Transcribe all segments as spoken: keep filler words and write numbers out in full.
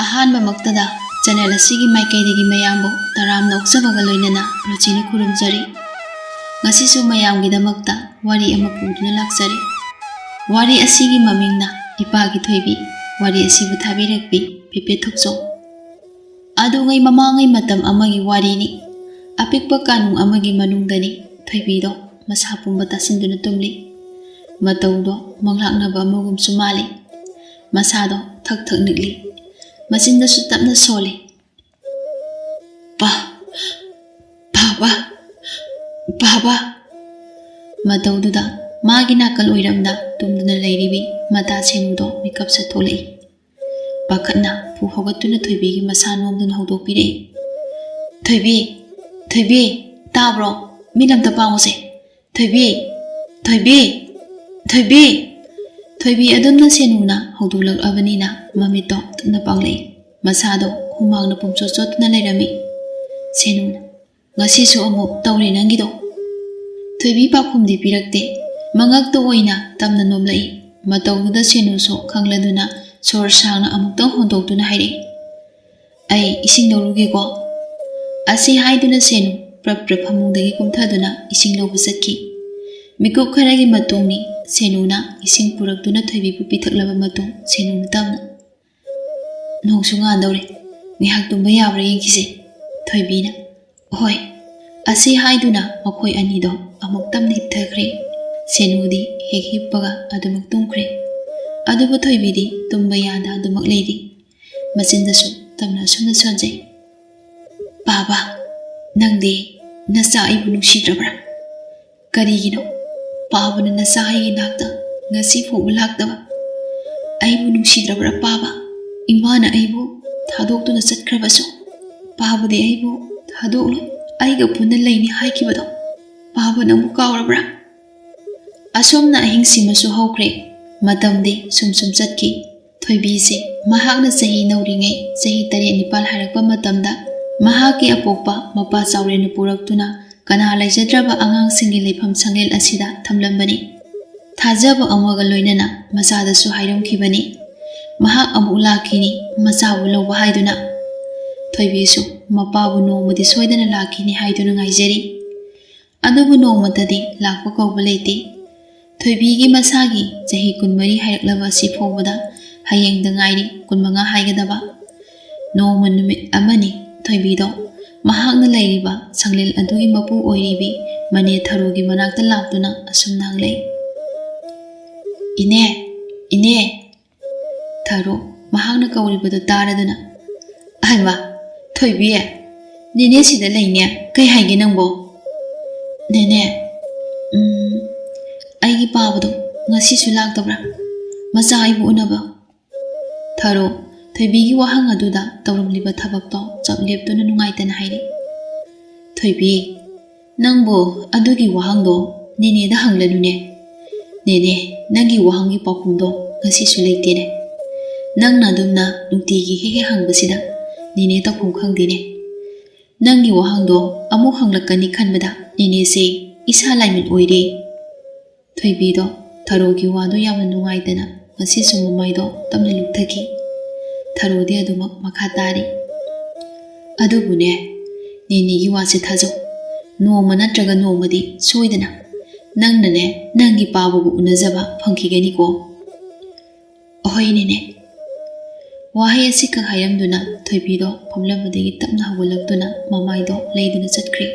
ꯑꯍꯥꯟꯕꯃꯛꯇꯗ channel ꯑꯁꯤꯒꯤ ꯃꯥꯏꯀꯩꯗꯒꯤ ꯃꯌꯥꯝꯕꯨ ꯇꯔꯥꯝꯅ ꯑꯣꯛꯆꯕꯒ ꯂꯣꯏꯅꯅ ꯔꯨꯆꯤꯅ ꯈꯨꯔꯨꯝꯖꯔꯤ꯫ ꯉꯁꯤꯁꯨ ꯃꯌꯥꯝꯒꯤꯗꯃꯛꯇ ꯋꯥꯔꯤ ꯑꯃ ꯄꯨꯗꯨꯅ ꯂꯥꯛꯆꯔꯤ꯫ ꯋꯥꯔꯤ ꯑꯁꯤꯒꯤ ꯃꯃꯤꯡꯅ ꯏꯄꯥꯒꯤ ꯊꯣꯏꯕꯤ꯫ ꯋꯥꯔꯤ ꯑꯁꯤꯕꯨ ꯊꯥꯕꯤꯔꯛꯄꯤ ꯄꯦꯄꯦ ꯊꯣꯛꯆꯣꯝ꯫ ꯑꯗꯨꯉꯩ ꯃꯃꯥꯡꯉꯩ ꯃꯇꯝ ꯑꯃꯒꯤ ꯋꯥꯔꯤꯅꯤ꯫ ꯑꯄꯤꯛꯄ ꯀꯥꯅꯨꯡ ꯑꯃꯒꯤ ꯃꯅꯨꯡꯗꯅꯤ ꯊꯣꯏꯕꯤꯗꯣ ꯃꯁꯥ ꯄꯨꯝꯕ ꯇꯥꯁꯤꯟꯗꯨꯅ ꯇꯨꯝꯂꯤ꯫ ꯃꯇꯧꯗꯣ ꯃꯪꯂꯥꯛꯅꯕ ꯑꯃꯒꯨꯝꯁꯨ ꯃꯥꯜꯂꯤ꯫ ꯃꯁꯥꯗꯣ ꯊꯛ ꯊꯛ ꯅꯤꯛꯂꯤ꯫ ꯃꯆꯤꯟꯗꯁꯨ ꯇꯞꯅ ꯁꯣꯜꯂꯤ꯫ "ꯄꯥ, ꯄꯥꯕ, ꯄꯥꯕ!" ꯃꯇꯧꯗꯨꯗ ꯃꯥꯒꯤ ꯅꯥꯀꯜ ꯑꯣꯏꯔꯝꯗ ꯇꯨꯝꯗꯨꯅ ꯂꯩꯔꯤꯕꯤ ꯃꯇꯥ ꯁꯦꯅꯨꯗꯣ ꯃꯤꯀꯞ ꯁꯠꯊꯣꯛꯂꯛꯏ꯫ ꯄꯥꯈꯠꯅ ꯐꯨ ꯍꯧꯒꯠꯇꯨꯅ ꯊꯣꯏꯕꯤꯒꯤ ꯃꯁꯥ ꯅꯣꯝꯗꯨꯅ ꯍꯧꯗꯣꯛꯄꯤꯔꯛꯏ꯫ "ꯊꯣꯏꯕꯤ! ꯊꯣꯏꯕꯤ! ꯇꯥꯕ꯭ꯔꯣ? ꯃꯤꯠ ꯑꯝꯇ ꯄꯥꯡꯉꯨꯁꯦ꯫ ꯊꯣꯏꯕꯤ! ꯊꯣꯏꯕꯤ! ꯊꯣꯏꯕꯤ!" ꯊꯣꯏꯕꯤ ꯑꯗꯨꯝꯅ ꯁꯦꯅꯨꯅ ꯍꯧꯗꯣꯛꯂꯛꯂꯕꯅꯤꯅ ꯃꯃꯤꯠꯇꯣ ꯇꯞꯅ ꯄꯥꯡꯂꯛꯏ꯫ ꯃꯁꯥꯗꯣ ꯍꯨꯃꯥꯡꯅ ꯄꯨꯝꯆꯣꯠ ꯆꯣꯠꯇꯨꯅ ꯂꯩꯔꯝꯃꯤ꯫ ꯁꯦꯅꯨꯅ, "ꯉꯁꯤꯁꯨ ꯑꯃꯨꯛ ꯇꯧꯔꯦ ꯅꯪꯒꯤꯗꯣ!" ꯊꯣꯏꯕꯤ ꯄꯥꯎꯈꯨꯝꯗꯤ ꯄꯤꯔꯛꯇꯦ꯫ ꯃꯉꯛꯇ ꯑꯣꯏꯅ ꯇꯞꯅ ꯅꯣꯝꯂꯛꯏ꯫ ꯃꯇꯧꯗꯨꯗ ꯁꯦꯅꯨꯁꯨ ꯈꯪꯂꯗꯨꯅ ꯁꯣꯔ ꯁꯥꯡꯅ ꯑꯃꯨꯛꯇꯪ ꯍꯣꯟꯗꯣꯛꯇꯨꯅ ꯍꯥꯏꯔꯛꯏ, "ꯑꯩ ꯏꯁꯤꯡ ꯂꯧꯔꯨꯒꯦꯀꯣ?" ꯑꯁꯤ ꯍꯥꯏꯗꯨꯅ ꯁꯦꯅꯨ ꯄ꯭ꯔꯞ ꯄ꯭ꯔꯞ ꯐꯃꯨꯡꯗꯒꯤ ꯀꯨꯝꯊꯗꯨꯅ ꯏꯁꯤꯡ ꯂꯧꯕ ꯆꯠꯈꯤ꯫ ꯃꯤꯀꯨꯞ ꯈꯔꯒꯤ ꯃꯇꯨꯡꯅꯤ ꯁꯦꯅꯨꯅ ꯏꯁꯤꯡ ꯄꯨꯔꯛꯇꯨꯅ ꯊꯣꯏꯕꯤꯕꯨ ꯄꯤꯊꯛꯂꯕ ꯃꯇꯨꯡ ꯁꯦꯅꯨꯅ ꯇꯞꯅ, "ꯅꯣꯡꯁꯨ ꯉꯥꯟꯗꯧꯔꯦ, ꯉꯥꯏꯍꯥꯛ ꯇꯨꯝꯕ ꯌꯥꯕ꯭ꯔꯥ ꯌꯦꯡꯈꯤꯁꯦ꯫" ꯊꯣꯏꯕꯤꯅ, "ꯍꯣꯏ꯫" ꯑꯁꯤ ꯍꯥꯏꯗꯨꯅ ꯃꯈꯣꯏ ꯑꯅꯤꯗꯣ ꯑꯃꯨꯛ ꯇꯞꯅ ꯍꯤꯞꯊꯈ꯭ꯔꯦ꯫ ꯁꯦꯅꯨꯗꯤ ꯍꯦꯛ ꯍꯤꯞꯄꯒ ꯑꯗꯨꯃꯛ ꯇꯨꯝꯈ꯭ꯔꯦ꯫ ꯑꯗꯨꯕꯨ ꯊꯣꯏꯕꯤꯗꯤ ꯇꯨꯝꯕ ꯌꯥꯗ ꯑꯗꯨꯃꯛ ꯂꯩꯔꯤ꯫ ꯃꯆꯤꯟꯗꯁꯨ ꯇꯞꯅ ꯑꯁꯨꯝꯅ ꯁꯣꯟꯖꯩ, "ꯄꯥꯕ, ꯅꯪꯗꯤ ꯅꯆꯥ ꯑꯩꯕꯨ ꯅꯨꯡꯁꯤꯗ꯭ꯔꯕ꯭ꯔꯥ? ꯀꯔꯤꯒꯤꯅꯣ ꯄꯥꯕꯅ ꯅꯆꯥ ꯑꯩꯒꯤ ꯅꯥꯛꯇ ꯉꯁꯤ ꯐꯥꯎꯕ ꯂꯥꯛꯇꯕ? ꯑꯩꯕꯨ ꯅꯨꯡꯁꯤꯗ꯭ꯔꯕ꯭ꯔꯥ ꯄꯥꯕ? ꯏꯃꯥꯅ ꯑꯩꯕꯨ ꯊꯥꯗꯣꯛꯇꯨꯅ ꯆꯠꯈ꯭ꯔꯕꯁꯨ ꯄꯥꯕꯗꯤ ꯑꯩꯕꯨ ꯊꯥꯗꯣꯛꯂꯣꯏ, ꯑꯩꯒ ꯄꯨꯟꯅ ꯂꯩꯅꯤ ꯍꯥꯏꯈꯤꯕꯗꯣ ꯄꯥꯕ ꯅꯪꯕꯨ ꯀꯥꯎꯔꯕ꯭ꯔꯥ?" ꯑꯁꯨꯝꯅ ꯑꯍꯤꯡꯁꯤꯃꯁꯨ ꯍꯧꯈ꯭ꯔꯦ꯫ ꯃꯇꯝꯗꯤ ꯁꯨꯝ ꯁꯨꯝ ꯆꯠꯈꯤ꯫ ꯊꯣꯏꯕꯤꯁꯦ ꯃꯍꯥꯛꯅ ꯆꯍꯤ ꯅꯧꯔꯤꯉꯩ, ꯆꯍꯤ ꯇꯔꯦꯠ ꯅꯤꯄꯥꯜ ꯍꯥꯏꯔꯛꯄ ꯃꯇꯝꯗ, ꯃꯍꯥꯛꯀꯤ ꯑꯄꯣꯛꯄ ꯃꯄꯥ ꯆꯥꯎꯔꯦꯟꯅ ꯄꯨꯔꯛꯇꯨꯅ ꯀꯅꯥ ꯂꯩꯖꯗ꯭ꯔꯕ ꯑꯉꯥꯡꯁꯤꯡꯒꯤ ꯂꯩꯐꯝ ꯁꯪꯂꯦꯟ ꯑꯁꯤꯗ ꯊꯝꯂꯝꯕꯅꯤ꯫ ꯊꯥꯖꯕ ꯑꯃꯒ ꯂꯣꯏꯅꯅ ꯃꯆꯥꯗꯁꯨ ꯍꯥꯏꯔꯝꯈꯤꯕꯅꯤ, ꯃꯍꯥꯛ ꯑꯃꯨꯛ ꯂꯥꯛꯈꯤꯅꯤ, ꯃꯆꯥꯕꯨ ꯂꯧꯕ ꯍꯥꯏꯗꯨꯅ꯫ ꯊꯣꯏꯕꯤꯁꯨ ꯃꯄꯥꯕꯨ ꯅꯣꯡꯃꯗꯤ ꯁꯣꯏꯗꯅ ꯂꯥꯛꯈꯤꯅꯤ ꯍꯥꯏꯗꯨꯅ ꯉꯥꯏꯖꯔꯤ꯫ ꯑꯗꯨꯕꯨ ꯅꯣꯡꯃꯇꯗꯤ ꯂꯥꯛꯄ ꯀꯧꯕ ꯂꯩꯇꯦ꯫ ꯊꯣꯏꯕꯤꯒꯤ ꯃꯁꯥꯒꯤ ꯆꯍꯤ ꯀꯨꯟꯃꯔꯤ ꯍꯥꯏꯔꯛꯂꯕ ꯑꯁꯤ ꯐꯥꯎꯕꯗ ꯍꯌꯦꯡꯗ ꯉꯥꯏꯔꯤ ꯀꯨꯟꯃꯉꯥ ꯍꯥꯏꯒꯗꯕ꯫ ꯅꯣꯡꯃ ꯅꯨꯃꯤꯠ ꯑꯃꯅꯤ ꯊꯣꯏꯕꯤꯗꯣ ꯃꯍꯥꯛꯅ ꯂꯩꯔꯤꯕ ꯁꯪꯂꯦꯟ ꯑꯗꯨꯒꯤ ꯃꯄꯨ ꯑꯣꯏꯔꯤꯕꯤ ꯃꯅꯦ ꯊꯔꯣꯒꯤ ꯃꯅꯥꯛꯇ ꯂꯥꯛꯇꯨꯅ ꯑꯁꯨꯝꯅ ꯍꯪꯂꯛꯏ, "ꯏꯅꯦ, ꯏꯅꯦ!" ꯊꯔꯣ ꯃꯍꯥꯛꯅ ꯀꯧꯔꯤꯕꯗꯨ ꯇꯥꯔꯗꯨꯅ, "ꯑꯍꯩꯃꯥ, ꯊꯣꯏꯕꯤ, ꯅꯦꯅꯦ ꯁꯤꯗ ꯂꯩꯅꯦ, ꯀꯩ ꯍꯥꯏꯒꯦ ꯅꯪꯕꯣ?" "ꯅꯦꯅꯦ, ꯎꯝ, ꯑꯩꯒꯤ ꯄꯥꯕꯗꯣ ꯉꯁꯤꯁꯨ ꯂꯥꯛꯇꯕ꯭ꯔꯥ? ꯃꯆꯥ ꯑꯩꯕꯨ ꯎꯅꯕ?" ꯊꯔꯣ ꯊꯣꯏꯕꯤꯒꯤ ꯋꯥꯍꯪ ꯑꯗꯨꯗ ꯇꯧꯔꯝꯂꯤꯕ ꯊꯕꯛꯇꯣ ꯆꯞ ꯂꯦꯞꯇꯨꯅ ꯅꯨꯡꯉꯥꯏꯇꯅ ꯍꯥꯏꯔꯛꯏ, "ꯊꯣꯏꯕꯤ, ꯅꯪꯕꯨ ꯑꯗꯨꯒꯤ ꯋꯥꯍꯪꯗꯣ ꯅꯦꯅꯦꯗ ꯍꯪꯂꯅꯨꯅꯦ꯫ ꯅꯦꯅꯦ, ꯅꯪꯒꯤ ꯋꯥꯍꯪꯒꯤ ꯄꯥꯎꯈꯨꯝꯗꯣ ꯉꯁꯤꯁꯨ ꯂꯩꯇꯦꯅꯦ꯫ ꯅꯪꯅ ꯑꯗꯨꯝꯅ ꯅꯨꯡꯇꯤꯒꯤ ꯍꯦꯛ ꯍꯦꯛ ꯍꯪꯕꯁꯤꯗ ꯅꯦꯅꯦ ꯇꯧꯐꯝ ꯈꯪꯗꯦꯅꯦ꯫ ꯅꯪꯒꯤ ꯋꯥꯍꯪꯗꯣ ꯑꯃꯨꯛ ꯍꯪꯂꯛꯀꯅꯤ ꯈꯟꯕꯗ ꯅꯦꯅꯦꯁꯦ ꯏꯁꯥ ꯂꯥꯏꯃꯤꯠ ꯑꯣꯏꯔꯦ꯫" ꯊꯣꯏꯕꯤꯗꯣ ꯊꯔꯣꯒꯤ ꯋꯥꯗꯣ ꯌꯥꯝꯅ ꯅꯨꯡꯉꯥꯏꯇꯅ ꯉꯁꯤꯁꯨ ꯃꯃꯥꯏꯗꯣ ꯇꯞꯅ ꯂꯨꯞꯊꯈꯤ꯫ ꯊꯔꯣꯗꯤ ꯑꯗꯨꯃꯛ ꯃꯈꯥ ꯇꯥꯔꯤ, "ꯑꯗꯨꯕꯨꯅꯦ, ꯅꯦꯅꯦꯒꯤ ꯋꯥꯁꯦ ꯊꯥꯖꯧ꯫ ꯅꯣꯡꯃ ꯅꯠꯇ꯭ꯔꯒ ꯅꯣꯡꯃꯗꯤ ꯁꯣꯏꯗꯅ ꯅꯪꯅꯅꯦ, ꯅꯪꯒꯤ ꯄꯥꯕꯕꯨ ꯎꯅꯖꯕ ꯐꯪꯈꯤꯒꯅꯤꯀꯣ꯫" "ꯑꯍꯣꯏ ꯅꯦꯅꯦ꯫" ꯋꯥꯍꯩ ꯑꯁꯤꯈꯛ ꯍꯥꯏꯔꯝꯗꯨꯅ ꯊꯣꯏꯕꯤꯗꯣ ꯐꯝꯂꯝꯕꯗꯒꯤ ꯇꯞꯅ ꯍꯧꯒꯠꯂꯛꯇꯨꯅ ꯃꯃꯥꯏꯗꯣ ꯂꯩꯗꯨꯅ ꯆꯠꯈ꯭ꯔꯦ꯫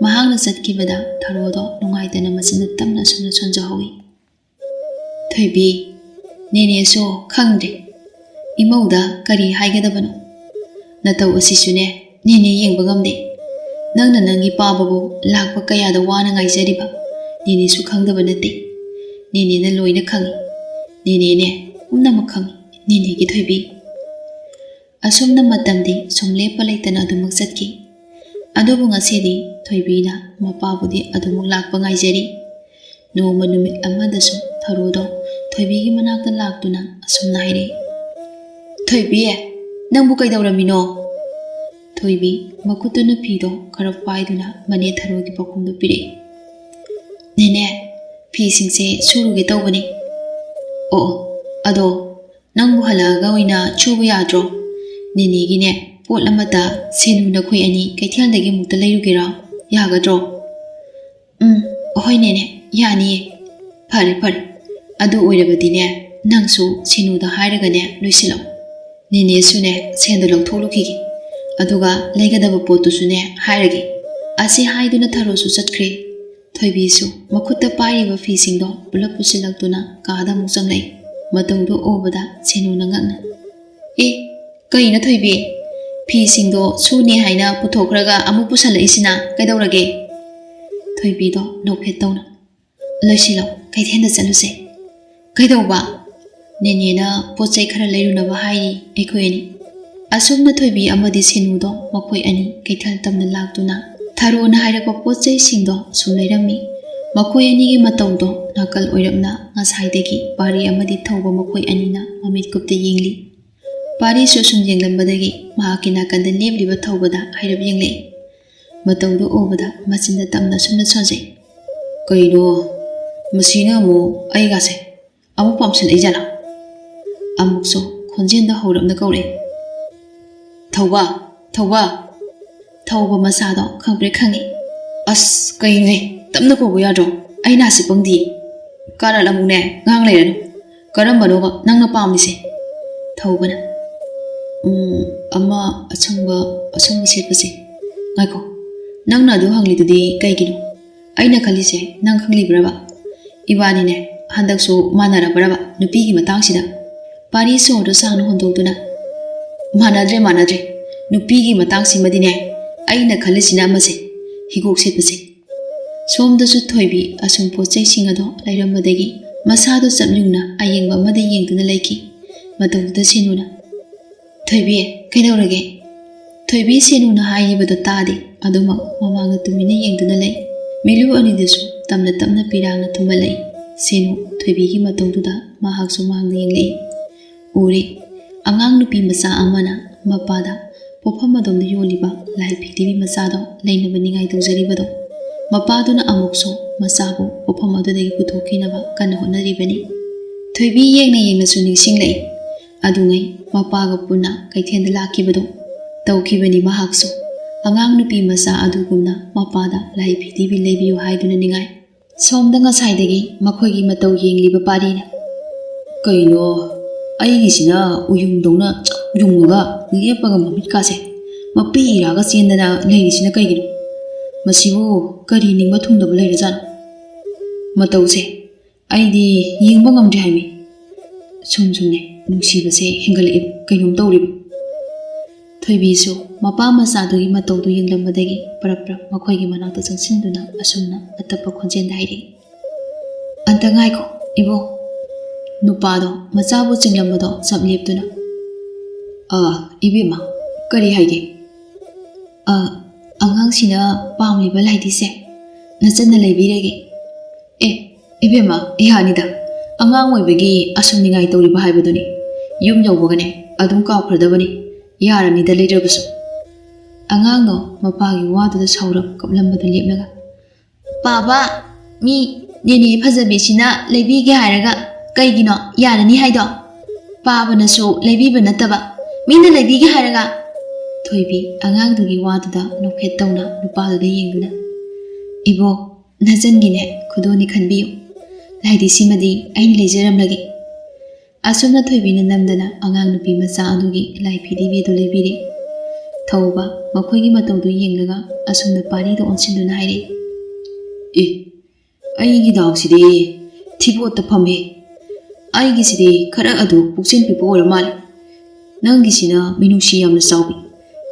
ꯃꯍꯥꯛꯅ ꯆꯠꯈꯤꯕꯗ ꯊꯔꯣꯗꯣ ꯅꯨꯡꯉꯥꯏꯇꯅ ꯃꯆꯤꯟꯗ ꯇꯞꯅ ꯑꯁꯨꯝꯅ ꯁꯣꯟꯖꯍꯧꯏ, "ꯊꯣꯏꯕꯤ, ꯅꯦꯅꯦꯁꯨ ꯈꯪꯗ꯭ꯔꯦ ꯏꯃꯧꯗ ꯀꯔꯤ ꯍꯥꯏꯒꯗꯕꯅꯣ꯫ ꯅꯇꯧ ꯑꯁꯤꯁꯨꯅꯦ ꯅꯦꯅꯦ ꯌꯦꯡꯕ ꯉꯝꯗꯦ꯫ ꯅꯪꯅ ꯅꯪꯒꯤ ꯄꯥꯕꯕꯨ ꯂꯥꯛꯄ ꯀꯌꯥꯗ ꯋꯥꯅ ꯉꯥꯏꯖꯔꯤꯕ ꯅꯦꯅꯦꯁꯨ ꯈꯪꯗꯕ ꯅꯠꯇꯦ꯫ ꯅꯦꯅꯦꯅ ꯂꯣꯏꯅ ꯈꯪꯏ꯫ ꯅꯦꯅꯦꯅꯦ ꯄꯨꯝꯅꯃꯛ ꯈꯪꯏ, ꯅꯦꯅꯦꯒꯤ ꯊꯣꯏꯕꯤ꯫" ꯑꯁꯨꯝꯅ ꯃꯇꯝꯗꯤ ꯁꯨꯝ ꯂꯦꯞꯄ ꯂꯩꯇꯅ ꯑꯗꯨꯃꯛ ꯆꯠꯈꯤ꯫ ꯑꯗꯨꯕꯨ ꯉꯁꯤꯗꯤ ꯊꯣꯏꯕꯤꯅ ꯃꯄꯥꯕꯨꯗꯤ ꯑꯗꯨꯃꯛ ꯂꯥꯛꯄ ꯉꯥꯏꯖꯔꯤ꯫ ꯅꯣꯡꯃ ꯅꯨꯃꯤꯠ ꯑꯃꯗꯁꯨ ꯊꯔꯣꯗꯣ ꯊꯣꯏꯕꯤꯒꯤ ꯃꯅꯥꯛꯇ ꯂꯥꯛꯇꯨꯅ ꯑꯁꯨꯝꯅ ꯍꯥꯏꯔꯛꯏ, "ꯊꯣꯏꯕꯤ, ꯅꯪꯕꯨ ꯀꯩꯗꯧꯔꯝꯃꯤꯅꯣ?" ꯊꯣꯏꯕꯤ ꯃꯈꯨꯠꯇꯨꯅ ꯐꯤꯗꯣ ꯈꯔ ꯄꯥꯏꯗꯨꯅ ꯃꯅꯦ ꯊꯔꯣꯒꯤ ꯄꯥꯎꯈꯨꯝꯗꯨ ꯄꯤꯔꯛꯏ, "ꯅꯦꯅꯦ, ꯐꯤꯁꯤꯡꯁꯦ ꯁꯨꯔꯨꯒꯦ ꯇꯧꯕꯅꯤ꯫ ꯑꯣ, ꯑꯗꯣ ꯅꯪꯕꯨ ꯍꯜꯂꯛꯑꯒ ꯑꯣꯏꯅ ꯁꯨꯕ ꯌꯥꯗ꯭ꯔꯣ? ꯅꯦꯅꯦꯒꯤꯅꯦ, ꯄꯣꯠ ꯑꯃꯇ ꯁꯦꯅꯨ ꯅꯈꯣꯏ ꯑꯅꯤ ꯀꯩꯊꯦꯜꯗꯒꯤ ꯑꯃꯨꯛꯇ ꯂꯩꯔꯨꯒꯦꯔꯣ? ꯌꯥꯒꯗ꯭ꯔꯣ? ꯎꯝ, ꯑꯍꯣꯏ ꯅꯦꯅꯦ, ꯌꯥꯅꯤꯌꯦ꯫ ꯐꯔꯦ ꯐꯔꯦ, ꯑꯗꯨ ꯑꯣꯏꯔꯕꯗꯤꯅꯦ, ꯅꯪꯁꯨ ꯁꯦꯅꯨꯗ ꯍꯥꯏꯔꯒꯅꯦ ꯂꯣꯏꯁꯤꯜꯂꯣ꯫ ꯅꯦꯅꯦꯁꯨꯅꯦ ꯁꯦꯟꯗꯣ ꯂꯧꯊꯣꯛꯂꯨꯈꯤꯒꯦ, ꯑꯗꯨꯒ ꯂꯩꯒꯗꯕ ꯄꯣꯠꯇꯨꯁꯨꯅꯦ ꯍꯥꯏꯔꯒꯦ꯫ ꯑꯁꯤ ꯍꯥꯏꯗꯨꯅ ꯊꯔꯣꯁꯨ ꯆꯠꯈ꯭ꯔꯦ꯫ ꯊꯣꯏꯕꯤꯁꯨ ꯃꯈꯨꯠꯇ ꯄꯥꯏꯔꯤꯕ ꯐꯤꯁꯤꯡꯗꯣ ꯄꯨꯂꯞ ꯄꯨꯁꯤꯜꯂꯛꯇꯨꯅ ꯀꯥꯗ ꯑꯃꯨꯛ ꯆꯪꯂꯛꯏ꯫ ꯃꯇꯧꯗꯨ ꯎꯕꯗ ꯁꯦꯅꯨꯅ ꯉꯛꯅ, "ꯑꯦ, ꯀꯩꯅꯣ ꯊꯣꯏꯕꯤ? ꯐꯤꯁꯤꯡꯗꯣ ꯁꯨꯅꯤ ꯍꯥꯏꯅ ꯄꯨꯊꯣꯛꯈ꯭ꯔꯒ ꯑꯃꯨꯛ ꯄꯨꯁꯜꯂꯛꯏꯁꯤꯅ ꯀꯩꯗꯧꯔꯒꯦ?" ꯊꯣꯏꯕꯤꯗꯣ ꯅꯣꯛꯐꯦꯠ ꯇꯧꯅ, "ꯂꯣꯏꯁꯤꯜꯂꯣ, ꯀꯩꯊꯦꯜꯗ ꯆꯠꯂꯨꯁꯦ꯫" "ꯀꯩꯗꯧꯕ?" "ꯅꯦꯅꯦꯅ ꯄꯣꯠ ꯆꯩ ꯈꯔ ꯂꯩꯔꯨꯅꯕ ꯍꯥꯏꯔꯤ ꯑꯩꯈꯣꯏ ꯑꯅꯤ꯫" ꯑꯁꯨꯝꯅ ꯊꯣꯏꯕꯤ ꯑꯃꯗꯤ ꯁꯦꯅꯨꯗꯣ ꯃꯈꯣꯏ ꯑꯅꯤ ꯀꯩꯊꯦꯜ ꯇꯝꯅ ꯂꯥꯛꯇꯨꯅ ꯊꯔꯣꯅ ꯍꯥꯏꯔꯛꯄ ꯄꯣꯠ ꯆꯩꯁꯤꯡꯗꯣ ꯁꯨꯝ ꯂꯩꯔꯝꯃꯤ꯫ ꯃꯈꯣꯏ ꯑꯅꯤꯒꯤ ꯃꯇꯧꯗꯣ ꯅꯥꯀꯜ ꯑꯣꯏꯔꯞꯅ ꯉꯁꯥꯏꯗꯒꯤ ꯄꯥꯔꯤ ꯑꯃꯗꯤ ꯊꯧꯕ ꯃꯈꯣꯏ ꯑꯅꯤꯅ ꯃꯃꯤꯠ ꯀꯨꯞꯇ ꯌꯦꯡꯂꯤ꯫ ꯄꯥꯔꯤꯁꯨ ꯁꯨꯝ ꯌꯦꯡꯂꯝꯕꯗꯒꯤ ꯃꯍꯥꯛꯀꯤ ꯅꯥꯀꯟꯗ ꯂꯦꯞꯂꯤꯕ ꯊꯧꯕꯗ ꯍꯥꯏꯔꯞ ꯌꯦꯡꯂꯛꯏ꯫ ꯃꯇꯧꯗꯨ ꯎꯕꯗ ꯃꯆꯤꯟꯗ ꯇꯞꯅ ꯁꯨꯝꯅ ꯁꯣꯟꯖꯩ꯫ "ꯀꯩꯅꯣ, ꯃꯁꯤꯅ ꯑꯃꯨꯛ ꯑꯩꯒꯥꯁꯦ ꯑꯃꯨꯛ ꯄꯥꯝꯁꯤꯜꯂꯛꯏ ꯖꯥꯠꯂꯥ?" ꯑꯃꯨꯛꯁꯨ ꯈꯣꯟꯖꯦꯜꯗꯣ ꯍꯧꯔꯞꯅ ꯀꯧꯔꯛꯏ꯫ "ꯊꯧꯕ, ꯊꯧꯕ!" ꯊꯧꯕ ꯃꯁꯥꯗꯣ ꯈꯪꯄ꯭ꯔꯦꯛ ꯈꯪꯉꯤ꯫ "ꯑꯁ, ꯀꯩꯅꯣꯍꯦ, ꯇꯞꯅ ꯀꯧꯕ ꯌꯥꯗ꯭ꯔꯣ? ꯑꯩ ꯅꯥꯁꯤ ꯄꯪꯗꯤꯌꯦ꯫ ꯀꯥꯔꯟ ꯑꯃꯨꯛꯅꯦ ꯉꯥꯡ ꯂꯩꯔꯅꯨ꯫ ꯀꯔꯝꯕꯅꯣꯕ ꯅꯪꯅ ꯄꯥꯝꯃꯤꯁꯦ?" ꯊꯧꯕꯅ, "ꯎꯝ, ꯑꯃ ꯑꯁꯪꯕ, ꯑꯁꯪꯕ ꯁꯦꯠꯄꯁꯦ꯫" "ꯉꯥꯏꯈꯣ, ꯅꯪꯅ ꯑꯗꯨ ꯍꯪꯂꯤꯗꯨꯗꯤ ꯀꯩꯒꯤꯅꯣ? ꯑꯩꯅ ꯈꯜꯂꯤꯁꯦ ꯅꯪ ꯈꯪꯂꯤꯕ꯭ꯔꯕ? ꯏꯕꯥꯅꯤꯅꯦ ꯍꯟꯗꯛꯁꯨ ꯃꯥꯟꯅꯔꯕ꯭ꯔꯕ ꯅꯨꯄꯤꯒꯤ ꯃꯇꯥꯡꯁꯤꯗ?" ꯄꯥꯔꯤ ꯁꯣꯔꯗꯨ ꯁꯥꯡꯅ ꯍꯣꯟꯗꯣꯛꯇꯨꯅ, "ꯃꯥꯟꯅꯗ꯭ꯔꯦ, ꯃꯥꯟꯅꯗ꯭ꯔꯦ꯫ ꯅꯨꯄꯤꯒꯤ ꯃꯇꯥꯡꯁꯤꯃꯗꯤꯅꯦ, ꯑꯩꯅ ꯈꯜꯂꯤꯁꯤꯅ ꯑꯃꯁꯦ, ꯍꯤꯒꯣꯛ ꯁꯦꯠꯄꯁꯦ꯫" ꯁꯣꯝꯗꯁꯨ ꯊꯣꯏꯕꯤ ꯑꯁꯨꯝ ꯄꯣꯠ ꯆꯩꯁꯤꯡ ꯑꯗꯣ ꯂꯩꯔꯝꯕꯗꯒꯤ ꯃꯁꯥꯗꯣ ꯆꯞ ꯌꯨꯡꯅ ꯑꯌꯦꯡꯕ ꯑꯃꯗ ꯌꯦꯡꯗꯨꯅ ꯂꯩꯈꯤ꯫ ꯃꯇꯧꯗꯨꯗ ꯁꯦꯅꯨꯅ, "ꯊꯣꯏꯕꯤ, ꯀꯩꯗꯧꯔꯒꯦ?" ꯊꯣꯏꯕꯤ ꯁꯦꯅꯨꯅ ꯍꯥꯏꯔꯤꯕꯗꯣ ꯇꯥꯗꯦ꯫ ꯑꯗꯨꯃꯛ ꯃꯃꯥꯡꯗ ꯇꯨꯃꯤꯟꯅ ꯌꯦꯡꯗꯨꯅ ꯂꯩ꯫ ꯃꯤꯂꯨ ꯑꯅꯤꯗꯨꯁꯨ ꯇꯞꯅ ꯇꯞꯅ ꯄꯤꯔꯥꯡꯅ ꯊꯨꯝꯍꯜꯂꯛꯏ꯫ ꯁꯦꯅꯨ ꯊꯣꯏꯕꯤꯒꯤ ꯃꯇꯧꯗꯨꯗ ꯃꯍꯥꯛꯁꯨ ꯃꯥꯡꯗ ꯌꯦꯡꯂꯛꯏ꯫ ꯎꯔꯦ, ꯑꯉꯥꯡ ꯅꯨꯄꯤ ꯃꯆꯥ ꯑꯃꯅ ꯃꯄꯥꯗ ꯄꯣꯠꯐꯝ ꯑꯗꯣꯝꯗ ꯌꯣꯜꯂꯤꯕ ꯂꯥꯏ ꯐꯤꯗꯤꯕꯤ ꯃꯆꯥꯗꯣ ꯂꯩꯅꯕ ꯅꯤꯡꯉꯥꯏ ꯇꯧꯖꯔꯤꯕꯗꯣ, ꯃꯄꯥꯗꯨꯅ ꯑꯃꯨꯛꯁꯨ ꯃꯆꯥꯕꯨ ꯄꯣꯠꯐꯝ ꯑꯗꯨꯗꯒꯤ ꯄꯨꯊꯣꯛꯈꯤꯅꯕ ꯀꯟꯅ ꯍꯣꯠꯅꯔꯤꯕꯅꯤ꯫ ꯊꯣꯏꯕꯤ ꯌꯦꯡꯅ ꯌꯦꯡꯅꯁꯨ ꯅꯤꯡꯁꯤꯡꯂꯛꯏ꯫ ꯑꯗꯨꯉꯩ ꯃꯄꯥꯒ ꯄꯨꯟꯅ ꯀꯩꯊꯦꯜꯗ ꯂꯥꯛꯈꯤꯕꯗꯣ ꯇꯧꯈꯤꯕꯅꯤ ꯃꯍꯥꯛꯁꯨ꯫ ꯑꯉꯥꯡ ꯅꯨꯄꯤ ꯃꯆꯥ ꯑꯗꯨꯒꯨꯝꯅ ꯃꯄꯥꯗ ꯂꯥꯏ ꯐꯤꯗꯤꯕꯤ ꯂꯩꯕꯤꯌꯨ ꯍꯥꯏꯗꯨꯅ ꯅꯤꯡꯉꯥꯏ꯫ ꯁꯣꯝꯗ ꯉꯁꯥꯏꯗꯒꯤ ꯃꯈꯣꯏꯒꯤ ꯃꯇꯧ ꯌꯦꯡꯂꯤꯕ ꯄꯥꯔꯤꯅ, "ꯀꯩꯅꯣ, ꯑꯩꯒꯤꯁꯤꯅ ꯎꯌꯨꯡꯗꯧꯅ ꯆꯞ ꯌꯨꯡꯉꯒ ꯂꯦꯞꯄꯒ ꯃꯃꯤꯠꯀꯥꯁꯦ ꯃꯄꯤ ꯏꯔꯥꯒ ꯆꯦꯟꯗꯅ ꯂꯩꯔꯤꯁꯤꯅ ꯀꯩꯒꯤꯅꯣ? ꯃꯁꯤꯕꯨ ꯀꯔꯤ ꯅꯤꯡꯕ ꯊꯨꯡꯗꯕ ꯂꯩꯔꯖꯥꯠꯅꯣ? ꯃꯇꯧꯁꯦ ꯑꯩꯗꯤ ꯌꯦꯡꯕ ꯉꯝꯗ꯭ꯔꯦ ꯍꯥꯏꯃꯤ꯫ ꯁꯨꯝ ꯁꯨꯝꯅꯦ ꯅꯨꯡꯁꯤꯕꯁꯦ ꯍꯦꯟꯒꯠꯂꯛꯏꯕ, ꯀꯩꯅꯣꯝ ꯇꯧꯔꯤꯕ"꯫ ꯊꯣꯏꯕꯤꯁꯨ ꯃꯄꯥ ꯃꯆꯥꯗꯨꯒꯤ ꯃꯇꯧꯗꯨ ꯌꯦꯡꯂꯝꯕꯗꯒꯤ ꯄꯔꯞ ꯄꯔꯞ ꯃꯈꯣꯏꯒꯤ ꯃꯅꯥꯛꯇ ꯆꯪꯁꯤꯟꯗꯨꯅ ꯑꯁꯨꯝꯅ ꯑꯇꯞꯄ ꯈꯣꯟꯖꯦꯜꯗ ꯍꯥꯏꯔꯛꯏ, "ꯑꯟꯇ ꯉꯥꯏꯈꯣ, ꯏꯕꯣ"꯫ ꯅꯨꯄꯥꯗꯣ ꯃꯆꯥꯕꯨ ꯆꯤꯡꯂꯝꯕꯗꯣ ꯆꯞ ꯂꯦꯞꯇꯨꯅ, "ꯑꯥ, ꯏꯕꯦꯝꯃ, ꯀꯔꯤ ꯍꯥꯏꯒꯦ?" "ꯑꯥ, ꯑꯉꯥꯡꯁꯤꯅ ꯄꯥꯝꯂꯤꯕ ꯂꯥꯏꯙꯤꯁꯦ ꯅꯆꯟꯅ ꯂꯩꯕꯤꯔꯒꯦ"꯫ "ꯑꯦ, ꯏꯕꯦꯝꯃ, ꯌꯥꯅꯤꯗ꯫ ꯑꯉꯥꯡ ꯑꯣꯏꯕꯒꯤ ꯑꯁꯨꯝ ꯅꯤꯡꯉꯥꯏ ꯇꯧꯔꯤꯕ ꯍꯥꯏꯕꯗꯨꯅꯤ꯫ ꯌꯨꯝ ꯌꯧꯕꯒꯅꯦ ꯑꯗꯨꯝ ꯀꯥꯎꯈ꯭ꯔꯗꯕꯅꯤ꯫ ꯌꯥꯔꯅꯤꯗ ꯂꯩꯔꯕꯁꯨ"꯫ ꯑꯉꯥꯡꯗꯣ ꯃꯄꯥꯒꯤ ꯋꯥꯗꯨꯗ ꯁꯥꯎꯔꯞ ꯀꯞꯂꯝꯕꯗꯨ ꯂꯦꯞꯂꯒ, "ꯄꯥꯕ, ꯃꯤ ꯅꯦꯅꯦ ꯐꯖꯕꯤꯁꯤꯅ ꯂꯩꯕꯤꯒꯦ ꯍꯥꯏꯔꯒ ꯀꯩꯒꯤꯅꯣ ꯌꯥꯔꯅꯤ ꯍꯥꯏꯗꯣ? ꯄꯥꯕꯅꯁꯨ ꯂꯩꯕꯤꯕ ꯅꯠꯇꯕ, ꯃꯤꯅ ꯂꯩꯕꯤꯒꯦ ꯍꯥꯏꯔꯒ"꯫ ꯊꯣꯏꯕꯤ ꯑꯉꯥꯡꯗꯨꯒꯤ ꯋꯥꯗꯨꯗ ꯅꯣꯛꯐꯦꯠ ꯇꯧꯅ ꯅꯨꯄꯥꯗꯨꯗ ꯌꯦꯡꯗꯨꯅ, "ꯏꯕꯣ, ꯅꯆꯟꯒꯤꯅꯦ ꯈꯨꯗꯣꯜꯅꯤ ꯈꯟꯕꯤꯌꯨ꯫ ꯂꯥꯏꯙꯤꯁꯤꯃꯗꯤ ꯑꯩꯅ ꯂꯩꯖꯔꯝꯂꯒꯦ"꯫ ꯑꯁꯨꯝꯅ ꯊꯣꯏꯕꯤꯅ ꯅꯝꯗꯅ ꯑꯉꯥꯡ ꯅꯨꯄꯤ ꯃꯆꯥ ꯑꯗꯨꯒꯤ ꯂꯥꯏ ꯐꯤꯗꯤꯕꯤꯗꯨ ꯂꯩꯕꯤꯔꯦ꯫ ꯊꯧꯕ ꯃꯈꯣꯏꯒꯤ ꯃꯇꯧꯗꯨ ꯌꯦꯡꯂꯒ ꯑꯁꯨꯝꯅ ꯄꯥꯔꯤꯗ ꯑꯣꯟꯁꯤꯟꯗꯨꯅ ꯍꯥꯏꯔꯛꯏ, "ꯑꯦ, ꯑꯩꯒꯤ ꯗꯥꯎꯁꯤꯗꯤ ꯊꯤꯕꯣꯠꯇ ꯐꯝꯃꯦ꯫ ꯑꯩꯒꯤꯁꯤꯗꯤ ꯈꯔ ꯑꯗꯨ ꯄꯨꯛꯆꯦꯜ ꯄꯤꯛꯄ ꯑꯣꯏꯔ ꯃꯥꯜꯂꯦ꯫ ꯅꯪꯒꯤꯁꯤꯅ ꯃꯤꯅꯨꯡꯁꯤ ꯌꯥꯝꯅ ꯆꯥꯎꯏ꯫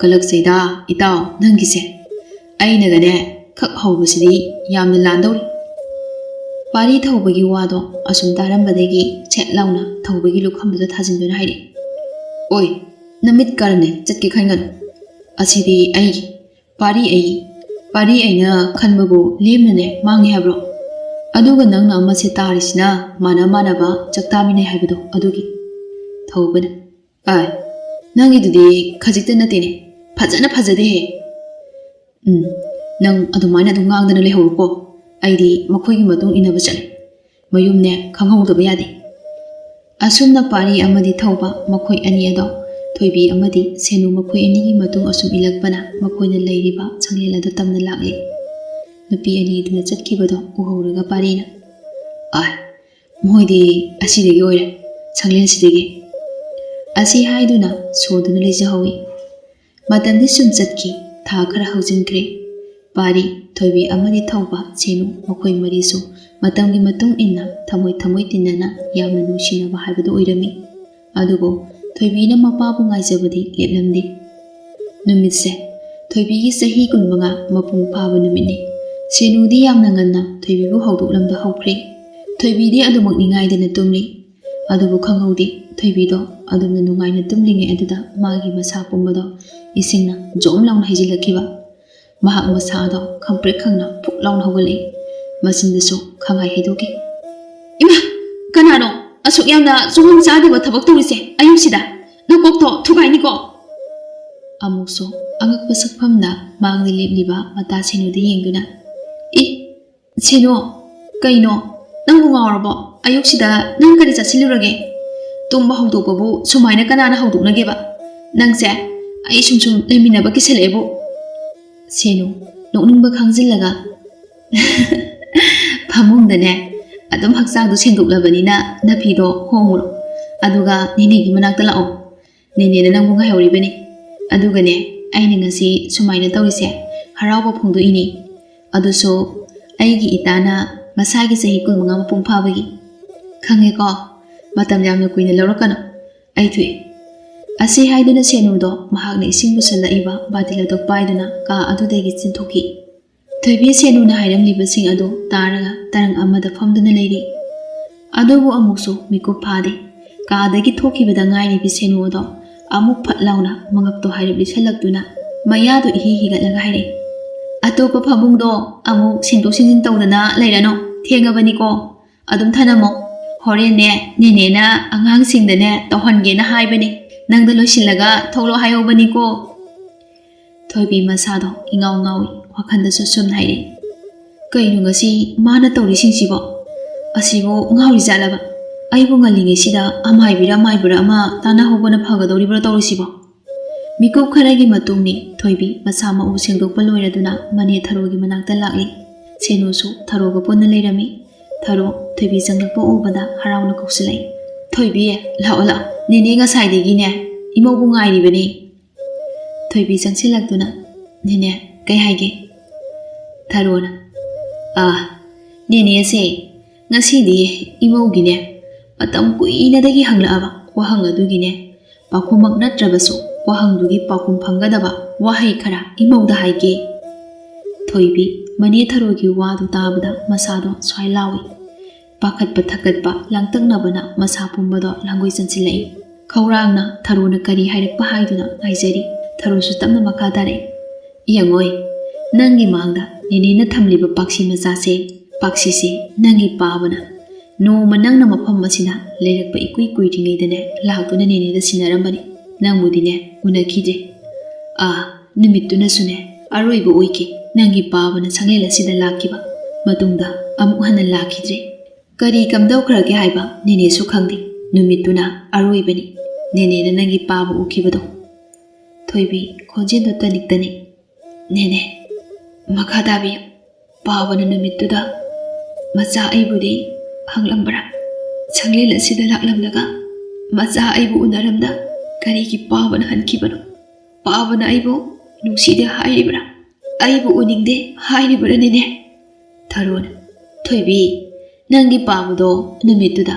ꯀꯜꯂꯛꯆꯩꯗ ꯏꯇꯥꯎ ꯅꯪꯒꯤꯁꯦ꯫ ꯑꯩꯅꯒꯅꯦ ꯈꯛ ꯍꯧꯕꯁꯤꯗꯤ ꯌꯥꯝꯅ ꯂꯥꯟꯗꯧꯔꯤ"꯫ ꯄꯥꯔꯤ ꯊꯧꯕꯒꯤ ꯋꯥꯗꯣ ꯑꯁꯨꯝ ꯇꯥꯔꯝꯕꯗꯒꯤ ꯁꯦꯠ ꯂꯥꯎꯅ ꯊꯧꯕꯒꯤ ꯂꯨꯈꯝꯗꯨꯗ ꯊꯥꯖꯤꯟꯗꯨꯅ ꯍꯥꯏꯔꯛꯏ, "ꯑꯣꯏ, ꯅꯃꯤꯠ ꯀꯔꯅꯦ ꯆꯠꯀꯦ ꯈꯟꯒꯅꯨ꯫ ꯑꯁꯤꯗꯤ ꯑꯩꯒꯤ, ꯄꯥꯔꯤ ꯑꯩꯒꯤ, ꯄꯥꯔꯤ ꯑꯩꯅ ꯈꯟꯕꯕꯨ ꯂꯦꯝꯅꯅꯦ ꯃꯥꯡꯉꯦ ꯍꯥꯏꯕ꯭ꯔꯣ? ꯑꯗꯨꯒ ꯅꯪꯅ ꯑꯃꯁꯦ ꯇꯥꯔꯤꯁꯤꯅ ꯃꯥꯟꯅ ꯃꯥꯟꯅꯕ ꯆꯥꯛꯇꯥꯃꯤꯟꯅꯩ ꯍꯥꯏꯕꯗꯣ ꯑꯗꯨꯒꯤ"꯫ ꯊꯧꯕꯅ, "ꯑꯥꯏ, ꯅꯪꯒꯤꯗꯨꯗꯤ ꯈꯖꯤꯛꯇ ꯅꯠꯇꯦꯅꯦ, ꯐꯖꯅ ꯐꯖꯗꯦꯍꯦ"꯫ "ꯎꯝ, ꯅꯪ ꯑꯗꯨꯃꯥꯏꯅ ꯑꯗꯨꯝ ꯉꯥꯡꯗꯅ ꯂꯩꯍꯧꯔꯣꯀꯣ꯫ ꯑꯩꯗꯤ ꯃꯈꯣꯏꯒꯤ ꯃꯇꯨꯡ ꯏꯟꯅꯕ ꯆꯠꯂꯦ꯫ ꯃꯌꯨꯝꯅꯦ ꯈꯪꯍꯧꯗꯕ ꯌꯥꯗꯦ"꯫ ꯑꯁꯨꯝꯅ ꯄꯥꯔꯤ ꯑꯃꯗꯤ ꯊꯧꯕ ꯃꯈꯣꯏ ꯑꯅꯤ ꯑꯗꯣ ꯊꯣꯏꯕꯤ ꯑꯃꯗꯤ ꯁꯦꯅꯨ ꯃꯈꯣꯏ ꯑꯅꯤꯒꯤ ꯃꯇꯨꯡ ꯑꯁꯨꯝ ꯏꯜꯂꯛꯄꯅ ꯃꯈꯣꯏꯅ ꯂꯩꯔꯤꯕ ꯁꯪꯂꯦꯟ ꯑꯗꯨ ꯇꯝꯅ ꯂꯥꯛꯂꯤ꯫ ꯅꯨꯄꯤ ꯑꯅꯤꯗꯨꯅ ꯆꯠꯈꯤꯕꯗꯣ ꯎꯍꯧꯔꯒ ꯄꯥꯔꯤꯅ, "ꯑꯥꯏ, ꯃꯣꯏꯗꯤ ꯑꯁꯤꯗꯒꯤ ꯑꯣꯏꯔꯦ, ꯁꯪꯂꯦꯟꯁꯤꯗꯒꯤ" ꯑꯁꯤ ꯍꯥꯏꯗꯨꯅ ꯁꯣꯗꯨꯅ ꯂꯩꯖꯍꯧꯏ꯫ ꯃꯇꯝꯗꯤ ꯁꯨꯝ ꯆꯠꯈꯤ꯫ ꯊꯥ ꯈꯔ ꯍꯧꯖꯤꯟꯈ꯭ꯔꯦ꯫ ꯄꯥꯔꯤ, ꯊꯣꯏꯕꯤ ꯑꯃꯗꯤ ꯊꯧꯕ ꯁꯦꯅꯨ ꯃꯈꯣꯏ ꯃꯔꯤꯁꯨ ꯃꯇꯝꯒꯤ ꯃꯇꯨꯡ ꯏꯟꯅ ꯊꯃꯣꯏ ꯊꯃꯣꯏ ꯇꯤꯟꯅꯅ ꯌꯥꯝꯅ ꯅꯨꯡꯁꯤꯅꯕ ꯍꯥꯏꯕꯗꯨ ꯑꯣꯏꯔꯝꯃꯤ꯫ ꯑꯗꯨꯕꯨ ꯊꯣꯏꯕꯤꯅ ꯃꯄꯥꯕꯨ ꯉꯥꯏꯖꯕꯗꯤ ꯂꯦꯞꯂꯝꯗꯦ꯫ ꯅꯨꯃꯤꯠꯁꯦ ꯊꯣꯏꯕꯤꯒꯤ ꯆꯍꯤ ꯀꯨꯟꯃꯉꯥ ꯃꯄꯨꯡ ꯐꯥꯕ ꯅꯨꯃꯤꯠꯅꯤ꯫ ꯁꯦꯅꯨꯗꯤ ꯌꯥꯝꯅ ꯉꯟꯅ ꯊꯣꯏꯕꯤꯕꯨ ꯍꯧꯗꯣꯛꯂꯝꯕ ꯍꯧꯈ꯭ꯔꯦ꯫ ꯊꯣꯏꯕꯤꯗꯤ ꯑꯗꯨꯃꯛ ꯅꯤꯡꯉꯥꯏꯗꯅ ꯇꯨꯝꯂꯤ꯫ ꯑꯗꯨꯕꯨ ꯈꯪꯍꯧꯗꯦ, ꯊꯣꯏꯕꯤꯗꯣ ꯑꯗꯨꯝꯅ ꯅꯨꯡꯉꯥꯏꯅ ꯇꯨꯝꯂꯤꯉꯩ ꯑꯗꯨꯗ ꯃꯥꯒꯤ ꯃꯁꯥ ꯄꯨꯝꯕꯗꯣ ꯏꯁꯤꯡꯅ ꯖꯣꯝ ꯂꯥꯎꯅ ꯍꯩꯖꯤꯜꯂꯛꯈꯤꯕ꯫ ꯃꯍꯥꯛ ꯃꯁꯥ ꯑꯗꯣ ꯈꯪꯄ꯭ꯔꯦꯛ ꯈꯪꯅ ꯐꯨꯛ ꯂꯥꯎꯅ ꯍꯧꯒꯠꯂꯛꯏ꯫ ꯃꯆꯤꯟꯗꯁꯨ ꯈꯪꯍꯥꯏ ꯍꯩꯗꯣꯛꯈꯤ꯫ "ꯏꯃꯥ! ꯀꯅꯥꯅꯣ ꯑꯁꯨꯛ ꯌꯥꯝꯅ ꯆꯨꯍꯨꯝ ꯆꯥꯗꯕ ꯊꯕꯛ ꯇꯧꯔꯤꯁꯦ ꯑꯌꯨꯛꯁꯤꯗ? ꯅꯀꯣꯛꯇꯣ ꯊꯨꯒꯥꯏꯅꯤꯀꯣ!" ꯑꯃꯨꯛꯁꯨ ꯑꯉꯛꯄ ꯁꯛꯐꯝꯅ ꯃꯥꯡꯗ ꯂꯦꯞꯂꯤꯕ ꯃꯇꯥ ꯁꯦꯅꯨꯗ ꯌꯦꯡꯗꯨꯅ, "ꯏ, ꯁꯦꯅꯨ, ꯀꯩꯅꯣ? ꯅꯪꯕꯨ ꯉꯥꯎꯔꯕꯣ? ꯑꯌꯨꯛꯁꯤꯗ ꯅꯪ ꯀꯔꯤ ꯆꯥꯁꯤꯜꯂꯨꯔꯒꯦ? ꯇꯨꯝꯕ ꯍꯧꯗꯣꯛꯄꯕꯨ ꯁꯨꯃꯥꯏꯅ ꯀꯅꯥꯅ ꯍꯧꯗꯣꯛꯅꯒꯦꯕ? ꯅꯪꯁꯦ ꯑꯩ ꯁꯨꯝ ꯁꯨꯝ ꯂꯩꯃꯤꯟꯅꯕ ꯀꯤꯁꯜꯂꯛꯑꯦꯕꯨ꯫" ꯁꯦꯅꯨ, ꯅꯣꯛꯅꯤꯡꯕ ꯈꯥꯡꯖꯤꯜꯂꯒ, "ꯐꯃꯨꯡꯗꯅꯦ ꯑꯗꯨꯝ ꯍꯛꯆꯥꯡꯗꯣ ꯁꯦꯡꯗꯣꯛꯂꯕꯅꯤꯅ ꯅꯐꯤꯗꯣ ꯍꯣꯡꯉꯨꯔꯣ꯫ ꯑꯗꯨꯒ ꯅꯦꯅꯦꯒꯤ ꯃꯅꯥꯛꯇ ꯂꯥꯛꯑꯣ꯫ ꯅꯦꯅꯦꯅ ꯅꯪꯕꯨ ꯉꯥꯏꯍꯧꯔꯤꯕꯅꯤ꯫ ꯑꯗꯨꯒꯅꯦ, ꯑꯩꯅ ꯉꯁꯤ ꯁꯨꯃꯥꯏꯅ ꯇꯧꯔꯤꯁꯦ ꯍꯔꯥꯎꯕ ꯐꯣꯡꯗꯣꯛꯏꯅꯤ꯫ ꯑꯗꯨꯁꯨ ꯑꯩꯒꯤ ꯏꯇꯥꯅ ꯃꯁꯥꯒꯤ ꯆꯍꯤ ꯀꯨꯟꯃꯉꯥ ꯃꯄꯨꯡ ꯐꯥꯕꯒꯤ꯫ ꯈꯪꯉꯦꯀꯣ? ꯃꯇꯝ ꯌꯥꯝꯅ ꯀꯨꯏꯅ ꯂꯧꯔꯛꯀꯅꯨ꯫ ꯑꯩ ꯊꯣꯛꯑꯦ꯫" ꯑꯁꯤ ꯍꯥꯏꯗꯨꯅ ꯁꯦꯅꯨꯗꯣ ꯃꯍꯥꯛꯅ ꯏꯁꯤꯡ ꯄꯨꯁꯜꯂꯛꯏꯕ ꯕꯥꯇꯤꯜ ꯑꯗꯨ ꯄꯥꯏꯗꯨꯅ ꯀꯥ ꯑꯗꯨꯗꯒꯤ ꯆꯦꯟꯊꯣꯛꯈꯤ꯫ ꯊꯣꯏꯕꯤ ꯁꯦꯅꯨꯅ ꯍꯥꯏꯔꯝꯂꯤꯕꯁꯤꯡ ꯑꯗꯨ ꯇꯥꯔꯒ ꯇꯔꯪ ꯑꯃꯗ ꯐꯝꯗꯨꯅ ꯂꯩꯔꯤ꯫ ꯑꯗꯨꯕꯨ ꯑꯃꯨꯛꯁꯨ ꯃꯤꯀꯨꯞ ꯐꯥꯗꯦ꯫ ꯀꯥꯗꯒꯤ ꯊꯣꯛꯈꯤꯕꯗ ꯉꯥꯏꯔꯤꯕꯤ ꯁꯦꯅꯨ ꯑꯗꯣ ꯑꯃꯨꯛ ꯐꯠ ꯂꯥꯎꯅ ꯃꯉꯛꯇꯣ ꯍꯥꯏꯔꯞ ꯂꯤꯁꯜꯂꯛꯇꯨꯅ ꯃꯌꯥꯗꯣ ꯏꯍꯤ ꯍꯤꯒꯠꯂꯒ ꯍꯥꯏꯔꯛꯏ, "ꯑꯇꯣꯞꯄ ꯐꯃꯨꯡꯗꯣ ꯑꯃꯨꯛ ꯁꯤꯟꯗꯣꯛ ꯁꯤꯟꯖꯤꯟ ꯇꯧꯗꯅ ꯂꯩꯔꯅꯨ, ꯊꯦꯡꯉꯕꯅꯤꯀꯣ꯫ ꯑꯗꯨꯝ ꯊꯅꯝꯃꯣ꯫ ꯍꯣꯔꯦꯟꯅꯦ ꯅꯦꯅꯦꯅ ꯑꯉꯥꯡꯁꯤꯡꯗꯅꯦ ꯇꯧꯍꯟꯒꯦꯅ ꯍꯥꯏꯕꯅꯤ꯫ ꯅꯪꯗꯣ ꯂꯣꯏꯁꯤꯜꯂꯒ ꯊꯣꯛꯂꯛꯑꯣ ꯍꯥꯏꯍꯧꯕꯅꯤꯀꯣ꯫" ꯊꯣꯏꯕꯤ ꯃꯁꯥꯗꯣ ꯏꯉꯥꯎ ꯉꯥꯎꯏ, ꯋꯥꯈꯜꯗꯁꯨ ꯁꯨꯝ ꯍꯥꯏꯔꯤ, "ꯀꯩꯅꯣ ꯉꯁꯤ ꯃꯥꯅ ꯇꯧꯔꯤꯁꯤꯡꯁꯤꯕꯣ? ꯑꯁꯤꯕꯨ ꯉꯥꯎꯔꯤꯖꯥꯠꯂꯕ? ꯑꯩꯕꯨ ꯉꯜꯂꯤꯉꯩꯁꯤꯗ ꯑꯃꯥꯏꯕꯤꯔ ꯑꯃꯥꯏꯕꯔ ꯑꯃ ꯇꯥꯟꯅꯍꯧꯕꯅ ꯐꯒꯗꯧꯔꯤꯕ꯭ꯔꯥ ꯇꯧꯔꯤꯁꯤꯕꯣ? ꯃꯤꯀꯨꯞ ꯈꯔꯒꯤ ꯃꯇꯨꯡꯅꯤ ꯊꯣꯏꯕꯤ ꯃꯁꯥ ꯃꯎ ꯁꯦꯡꯗꯣꯛꯄ ꯂꯣꯏꯔꯗꯨꯅ ꯃꯅꯦ ꯊꯔꯣꯒꯤ ꯃꯅꯥꯛꯇ ꯂꯥꯛꯂꯤ꯫ ꯁꯦꯅꯨꯁꯨ ꯊꯔꯣꯒ ꯄꯨꯟꯅ ꯂꯩꯔꯝꯃꯤ꯫ ꯊꯔꯣ ꯊꯣꯏꯕꯤ ꯆꯪꯂꯛꯄ ꯎꯕꯗ ꯍꯔꯥꯎꯅ ꯀꯧꯁꯤꯜꯂꯛꯏ꯫ "ꯊꯣꯏꯕꯤ, ꯂꯥꯛꯑꯣ ꯂꯥꯛꯑꯣ, ꯅꯦꯅꯦ ꯉꯁꯥꯏꯗꯒꯤꯅꯦ ꯏꯃꯧꯕꯨ ꯉꯥꯏꯔꯤꯕꯅꯤ꯫" ꯊꯣꯏꯕꯤ ꯆꯪꯁꯤꯜꯂꯛꯇꯨꯅ, "ꯅꯦꯅꯦ, ꯀꯩ ꯍꯥꯏꯒꯦ?" ꯊꯔꯣꯅ, "ꯑꯥ, ꯅꯦꯅꯦꯁꯦ ꯉꯁꯤꯗꯤ ꯏꯃꯧꯒꯤꯅꯦ ꯃꯇꯝ ꯀꯨꯏꯅꯗꯒꯤ ꯍꯪꯂꯛꯑꯕ ꯋꯥꯍꯪ ꯑꯗꯨꯒꯤꯅꯦ ꯄꯥꯎꯈꯨꯝꯃꯛ ꯅꯠꯇ꯭ꯔꯕꯁꯨ ꯋꯥꯍꯪꯗꯨꯒꯤ ꯄꯥꯎꯈꯨꯝ ꯐꯪꯒꯗꯕ ꯋꯥꯍꯩ ꯈꯔ ꯏꯃꯧꯗ ꯍꯥꯏꯒꯦ꯫" ꯊꯣꯏꯕꯤ ꯃꯅꯦ ꯊꯔꯣꯒꯤ ꯋꯥꯗꯨ ꯇꯥꯕꯗ ꯃꯁꯥꯗꯣ ꯁ꯭ꯋꯥꯏ ꯂꯥꯎꯏ꯫ ꯄꯥꯈꯠꯄ ꯊꯛꯀꯠꯄ ꯂꯥꯡꯇꯛꯅꯕꯅ ꯃꯁꯥ ꯄꯨꯝꯕꯗꯣ ꯂꯥꯡꯒꯣꯏ ꯆꯟꯁꯤꯜꯂꯛꯏ꯫ ꯈꯧꯔꯥꯡꯅ ꯊꯔꯣꯅ ꯀꯔꯤ ꯍꯥꯏꯔꯛꯄ ꯍꯥꯏꯗꯨꯅ ꯉꯥꯏꯖꯔꯤ꯫ ꯊꯔꯣꯁꯨ ꯇꯞꯅ ꯃꯈꯥ ꯇꯥꯔꯛꯏ꯫ "ꯌꯦꯡꯉꯣꯏ, ꯅꯪꯒꯤ ꯃꯥꯡꯗ ꯅꯦꯅꯦꯅ ꯊꯝꯂꯤꯕ ꯄꯥꯛꯁꯤ ꯃꯆꯥꯁꯦ, ꯄꯥꯛꯁꯤꯁꯦ ꯅꯪꯒꯤ ꯄꯥꯕꯅ ꯅꯣꯡꯃ ꯅꯪꯅ ꯃꯐꯝ ꯑꯁꯤꯗ ꯂꯩꯔꯛꯄ ꯏꯀꯨꯏ ꯀꯨꯏꯗ꯭ꯔꯤꯉꯩꯗꯅꯦ ꯂꯥꯛꯇꯨꯅ ꯅꯦꯅꯦꯗ ꯁꯤꯟꯅꯔꯝꯕꯅꯤ꯫ ꯅꯪꯕꯨꯗꯤꯅꯦ ꯎꯅꯈꯤꯗ꯭ꯔꯦ꯫ ꯑꯥ, ꯅꯨꯃꯤꯠꯇꯨꯅꯁꯨꯅꯦ ꯑꯔꯣꯏꯕ ꯑꯣꯏꯈꯤ꯫ ꯅꯪꯒꯤ ꯄꯥꯕꯅ ꯁꯪꯂꯦꯟ ꯑꯁꯤꯗ ꯂꯥꯛꯈꯤꯕ꯫ ꯃꯇꯨꯡꯗ ꯑꯃꯨꯛ ꯍꯟꯅ ꯂꯥꯛꯈꯤꯗ꯭ꯔꯦ꯫ ꯀꯔꯤ ꯀꯝꯗꯧꯈ꯭ꯔꯒꯦ ꯍꯥꯏꯕ ꯅꯦꯅꯦꯁꯨ ꯈꯪꯗꯦ꯫ ꯅꯨꯃꯤꯠꯇꯨꯅ ꯑꯔꯣꯏꯕꯅꯤ ꯅꯦꯅꯦꯅ ꯅꯪꯒꯤ ꯄꯥꯕ ꯎꯈꯤꯕꯗꯣ꯫" ꯊꯣꯏꯕꯤ ꯈꯣꯟꯖꯦꯜꯗꯣ ꯇꯅꯤꯛ ꯇꯅꯤꯛ꯫ "ꯅꯦꯅꯦ, ꯃꯈꯥ ꯇꯥꯕꯤꯌꯨ꯫ ꯄꯥꯕꯅ ꯅꯨꯃꯤꯠꯇꯨꯗ ꯃꯆꯥ ꯑꯩꯕꯨꯗꯤ ꯍꯪꯂꯝꯕ꯭ꯔꯥ? ꯁꯪꯂꯦꯟ ꯑꯁꯤꯗ ꯂꯥꯛꯂꯝꯂꯒ ꯃꯆꯥ ꯑꯩꯕꯨ ꯎꯅꯔꯝꯗ ꯀꯔꯤꯒꯤ ꯄꯥꯕꯅ ꯍꯟꯈꯤꯕꯅꯣ? ꯄꯥꯕꯅ ꯑꯩꯕꯨ ꯅꯨꯡꯁꯤꯗꯦ ꯍꯥꯏꯔꯤꯕ꯭ꯔꯥ? ꯑꯩꯕꯨ ꯎꯅꯤꯡꯗꯦ ꯍꯥꯏꯔꯤꯕ꯭ꯔꯥ ꯅꯦꯅꯦ?" ꯊꯔꯣꯅ, "ꯊꯣꯏꯕꯤ, ꯅꯪꯒꯤ ꯄꯥꯕꯗꯣ ꯅꯨꯃꯤꯠꯇꯨꯗ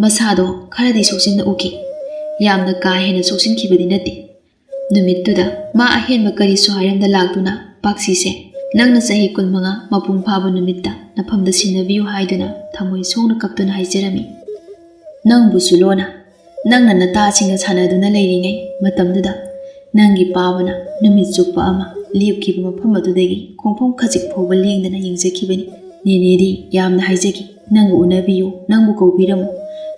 ꯃꯁꯥꯗꯣ ꯈꯔꯗꯤ ꯁꯣꯛꯆꯤꯟꯅ ꯎꯈꯤ꯫ ꯌꯥꯝꯅ ꯀꯥ ꯍꯦꯟꯅ ꯁꯣꯛꯆꯤꯟꯈꯤꯕꯗꯤ ꯅꯠꯇꯦ꯫ ꯅꯨꯃꯤꯠꯇꯨꯗ ꯃꯥ ꯑꯍꯦꯟꯕ ꯀꯔꯤꯁꯨ ꯍꯥꯏꯔꯝꯗ ꯂꯥꯛꯇꯨꯅ ꯄꯥꯛꯁꯤꯁꯦ ꯅꯪꯅ ꯆꯍꯤ ꯀꯨꯟꯃꯉꯥ ꯃꯄꯨꯡ ꯐꯥꯕ ꯅꯨꯃꯤꯠꯇ ꯅꯐꯝꯗ ꯁꯤꯟꯅꯕꯤꯌꯨ ꯍꯥꯏꯗꯨꯅ ꯊꯃꯣꯏ ꯁꯣꯛꯅ ꯀꯞꯇꯨꯅ ꯍꯥꯏꯖꯔꯝꯃꯤ꯫ ꯅꯪꯕꯨꯁꯨ ꯂꯣꯟꯅ ꯅꯪꯅ ꯅꯇꯥꯁꯤꯡꯒ ꯁꯥꯟꯅꯗꯨꯅ ꯂꯩꯔꯤꯉꯩ ꯃꯇꯝꯗꯨꯗ ꯅꯪꯒꯤ ꯄꯥꯕꯅ ꯅꯨꯃꯤꯠ ꯆꯨꯞꯄ ꯑꯃ ꯂꯦꯞꯈꯤꯕ ꯃꯐꯝ ꯑꯗꯨꯗꯒꯤ ꯈꯣꯡꯐꯝ ꯈꯖꯤꯛ ꯐꯥꯎꯕ ꯂꯦꯡꯗꯅ ꯌꯦꯡꯖꯈꯤꯕꯅꯤ꯫ ꯅꯦꯅꯦꯗꯤ ꯌꯥꯝꯅ ꯍꯥꯏꯖꯈꯤ, ꯅꯪꯕꯨ ꯎꯅꯕꯤꯌꯨ, ꯅꯪꯕꯨ ꯀꯧꯕꯤꯔꯝꯃꯨ,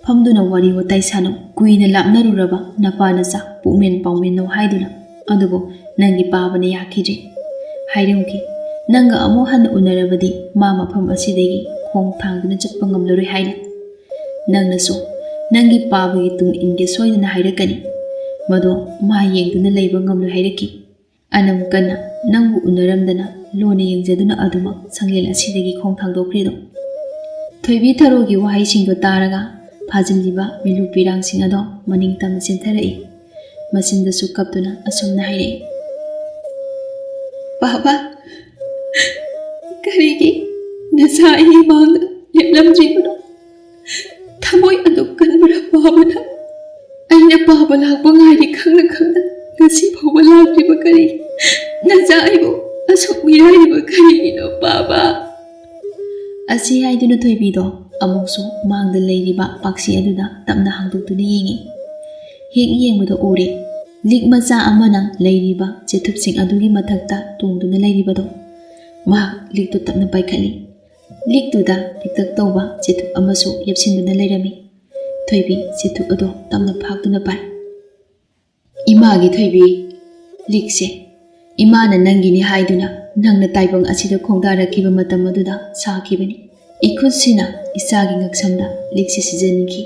ꯐꯝꯗꯨꯅ ꯋꯥꯔꯤ ꯋꯥꯇꯥꯏ ꯁꯥꯟꯅꯧ, ꯀꯨꯏꯅ ꯂꯥꯞꯅꯔꯨꯔꯕ ꯅꯄꯥ ꯅꯆꯥ ꯄꯨꯛꯃꯦꯟ ꯄꯥꯎꯃꯦꯟꯅꯧ ꯍꯥꯏꯗꯨꯅ꯫ ꯑꯗꯨꯕꯨ ꯅꯪꯒꯤ ꯄꯥꯕꯅ ꯌꯥꯈꯤꯗ꯭ꯔꯦ꯫ ꯍꯥꯏꯔꯝꯈꯤ, ꯅꯪꯒ ꯑꯃꯨꯛ ꯍꯟꯅ ꯎꯅꯔꯕꯗꯤ ꯃꯥ ꯃꯐꯝ ꯑꯁꯤꯗꯒꯤ ꯈꯣꯡ ꯊꯥꯡꯗꯨꯅ ꯆꯠꯄ ꯉꯝꯂꯔꯣꯏ ꯍꯥꯏꯅ꯫ ꯅꯪꯅꯁꯨ ꯅꯪꯒꯤ ꯄꯥꯕꯒꯤ ꯇꯨꯡ ꯏꯟꯒꯦ ꯁꯣꯏꯗꯅ ꯍꯥꯏꯔꯛꯀꯅꯤ꯫ ꯃꯗꯣ ꯃꯥ ꯌꯦꯡꯗꯨꯅ ꯂꯩꯕ ꯉꯝꯂꯣꯏ ꯍꯥꯏꯔꯛꯈꯤ꯫ ꯑꯅꯝꯀꯟꯅ ꯅꯪꯕꯨ ꯎꯅꯔꯝꯗꯅ ꯂꯣꯟꯅ ꯌꯦꯡꯖꯗꯨꯅ ꯑꯗꯨꯃꯛ ꯁꯪꯂꯦꯟ ꯑꯁꯤꯗꯒꯤ ꯈꯣꯡ ꯊꯥꯡꯗꯣꯛꯈ꯭ꯔꯤꯗꯣ꯫ ꯊꯣꯏꯕꯤ ꯊꯔꯣꯒꯤ ꯋꯥꯍꯩꯁꯤꯡꯗꯣ ꯇꯥꯔꯒ ꯐꯥꯖꯤꯜꯂꯤꯕ ꯃꯤꯂꯨ ꯄꯤꯔꯥꯡꯁꯤꯡ ꯑꯗꯣ ꯃꯅꯤꯡ ꯇꯝꯅ ꯆꯦꯟꯊꯔꯛꯏ꯫ ꯃꯆꯤꯟꯗꯁꯨ ꯀꯞꯇꯨꯅ ꯑꯁꯨꯝꯅ ꯍꯥꯏꯔꯛꯏ, "ꯕꯥꯕꯥ, ꯀꯔꯤꯒꯤ ꯅꯆꯥ ꯑꯩꯒꯤ ꯃꯥꯡꯗ ꯂꯦꯞꯂꯝꯗ꯭ꯔꯤꯕꯅꯣ? ꯊꯃꯣꯏ ꯑꯗꯨꯛ ꯀꯟꯕ꯭ꯔꯥ ꯄꯥꯕꯅ? ꯑꯩꯅ ꯄꯥꯕ ꯂꯥꯛꯄ ꯉꯥꯏꯔꯤ ꯈꯪꯅ ꯈꯪꯅ ꯉꯁꯤ ꯐꯥꯎꯕ ꯂꯥꯛꯇ꯭ꯔꯤꯕ ꯀꯔꯤꯒꯤ? ꯅꯆꯥ ꯑꯩꯕꯨ ꯑꯁꯨꯛ ꯃꯤꯔꯥꯏꯔꯤꯕ ꯀꯔꯤꯒꯤꯅꯣ ꯄꯥꯕ?" ꯑꯁꯤ ꯍꯥꯏꯗꯨꯅ ꯊꯣꯏꯕꯤꯗꯣ ꯑꯃꯨꯛꯁꯨ ꯃꯥꯡꯗ ꯂꯩꯔꯤꯕ ꯄꯥꯛꯁꯤ ꯑꯗꯨꯗ ꯇꯞꯅ ꯍꯥꯡꯗꯣꯛꯇꯨꯅ ꯌꯦꯡꯉꯤ꯫ ꯍꯦꯛ ꯌꯦꯡꯕꯗ ꯎꯔꯦ, ꯂꯤꯛ ꯃꯆꯥ ꯑꯃꯅ ꯂꯩꯔꯤꯕ ꯆꯦꯊꯨꯞꯁꯤꯡ ꯑꯗꯨꯒꯤ ꯃꯊꯛꯇ ꯇꯣꯡꯗꯨꯅ ꯂꯩꯔꯤꯕꯗꯣ꯫ ꯃꯍꯥꯛ ꯂꯤꯛꯇꯨ ꯇꯞꯅ ꯄꯥꯏꯈꯠꯂꯤ꯫ ꯂꯤꯛꯇꯨꯗ ꯄꯤꯛꯇꯛ ꯇꯧꯕ ꯆꯦꯊꯨꯞ ꯑꯃꯁꯨ ꯌꯦꯞꯁꯤꯟꯗꯨꯅ ꯂꯩꯔꯝꯃꯤ꯫ ꯊꯣꯏꯕꯤ ꯆꯦꯊꯨꯞ ꯑꯗꯣ ꯇꯞꯅ ꯐꯥꯛꯇꯨꯅ ꯄꯥꯏ꯫ "ꯏꯃꯥꯒꯤ ꯊꯣꯏꯕꯤ, ꯂꯤꯛꯁꯦ ꯏꯃꯥꯅ ꯅꯪꯒꯤꯅꯤ ꯍꯥꯏꯗꯨꯅ ꯅꯪꯅ ꯇꯥꯏꯕꯪ ꯑꯁꯤꯗ ꯈꯣꯡꯗꯥꯔꯛꯈꯤꯕ ꯃꯇꯝ ꯑꯗꯨꯗ ꯁꯥꯈꯤꯕꯅꯤ꯫ ꯏꯈꯨꯠꯁꯤꯅ ꯏꯆꯥꯒꯤ ꯉꯛꯁꯝꯗ ꯂꯤꯛꯁꯦ ꯁꯤꯖꯟꯈꯤ꯫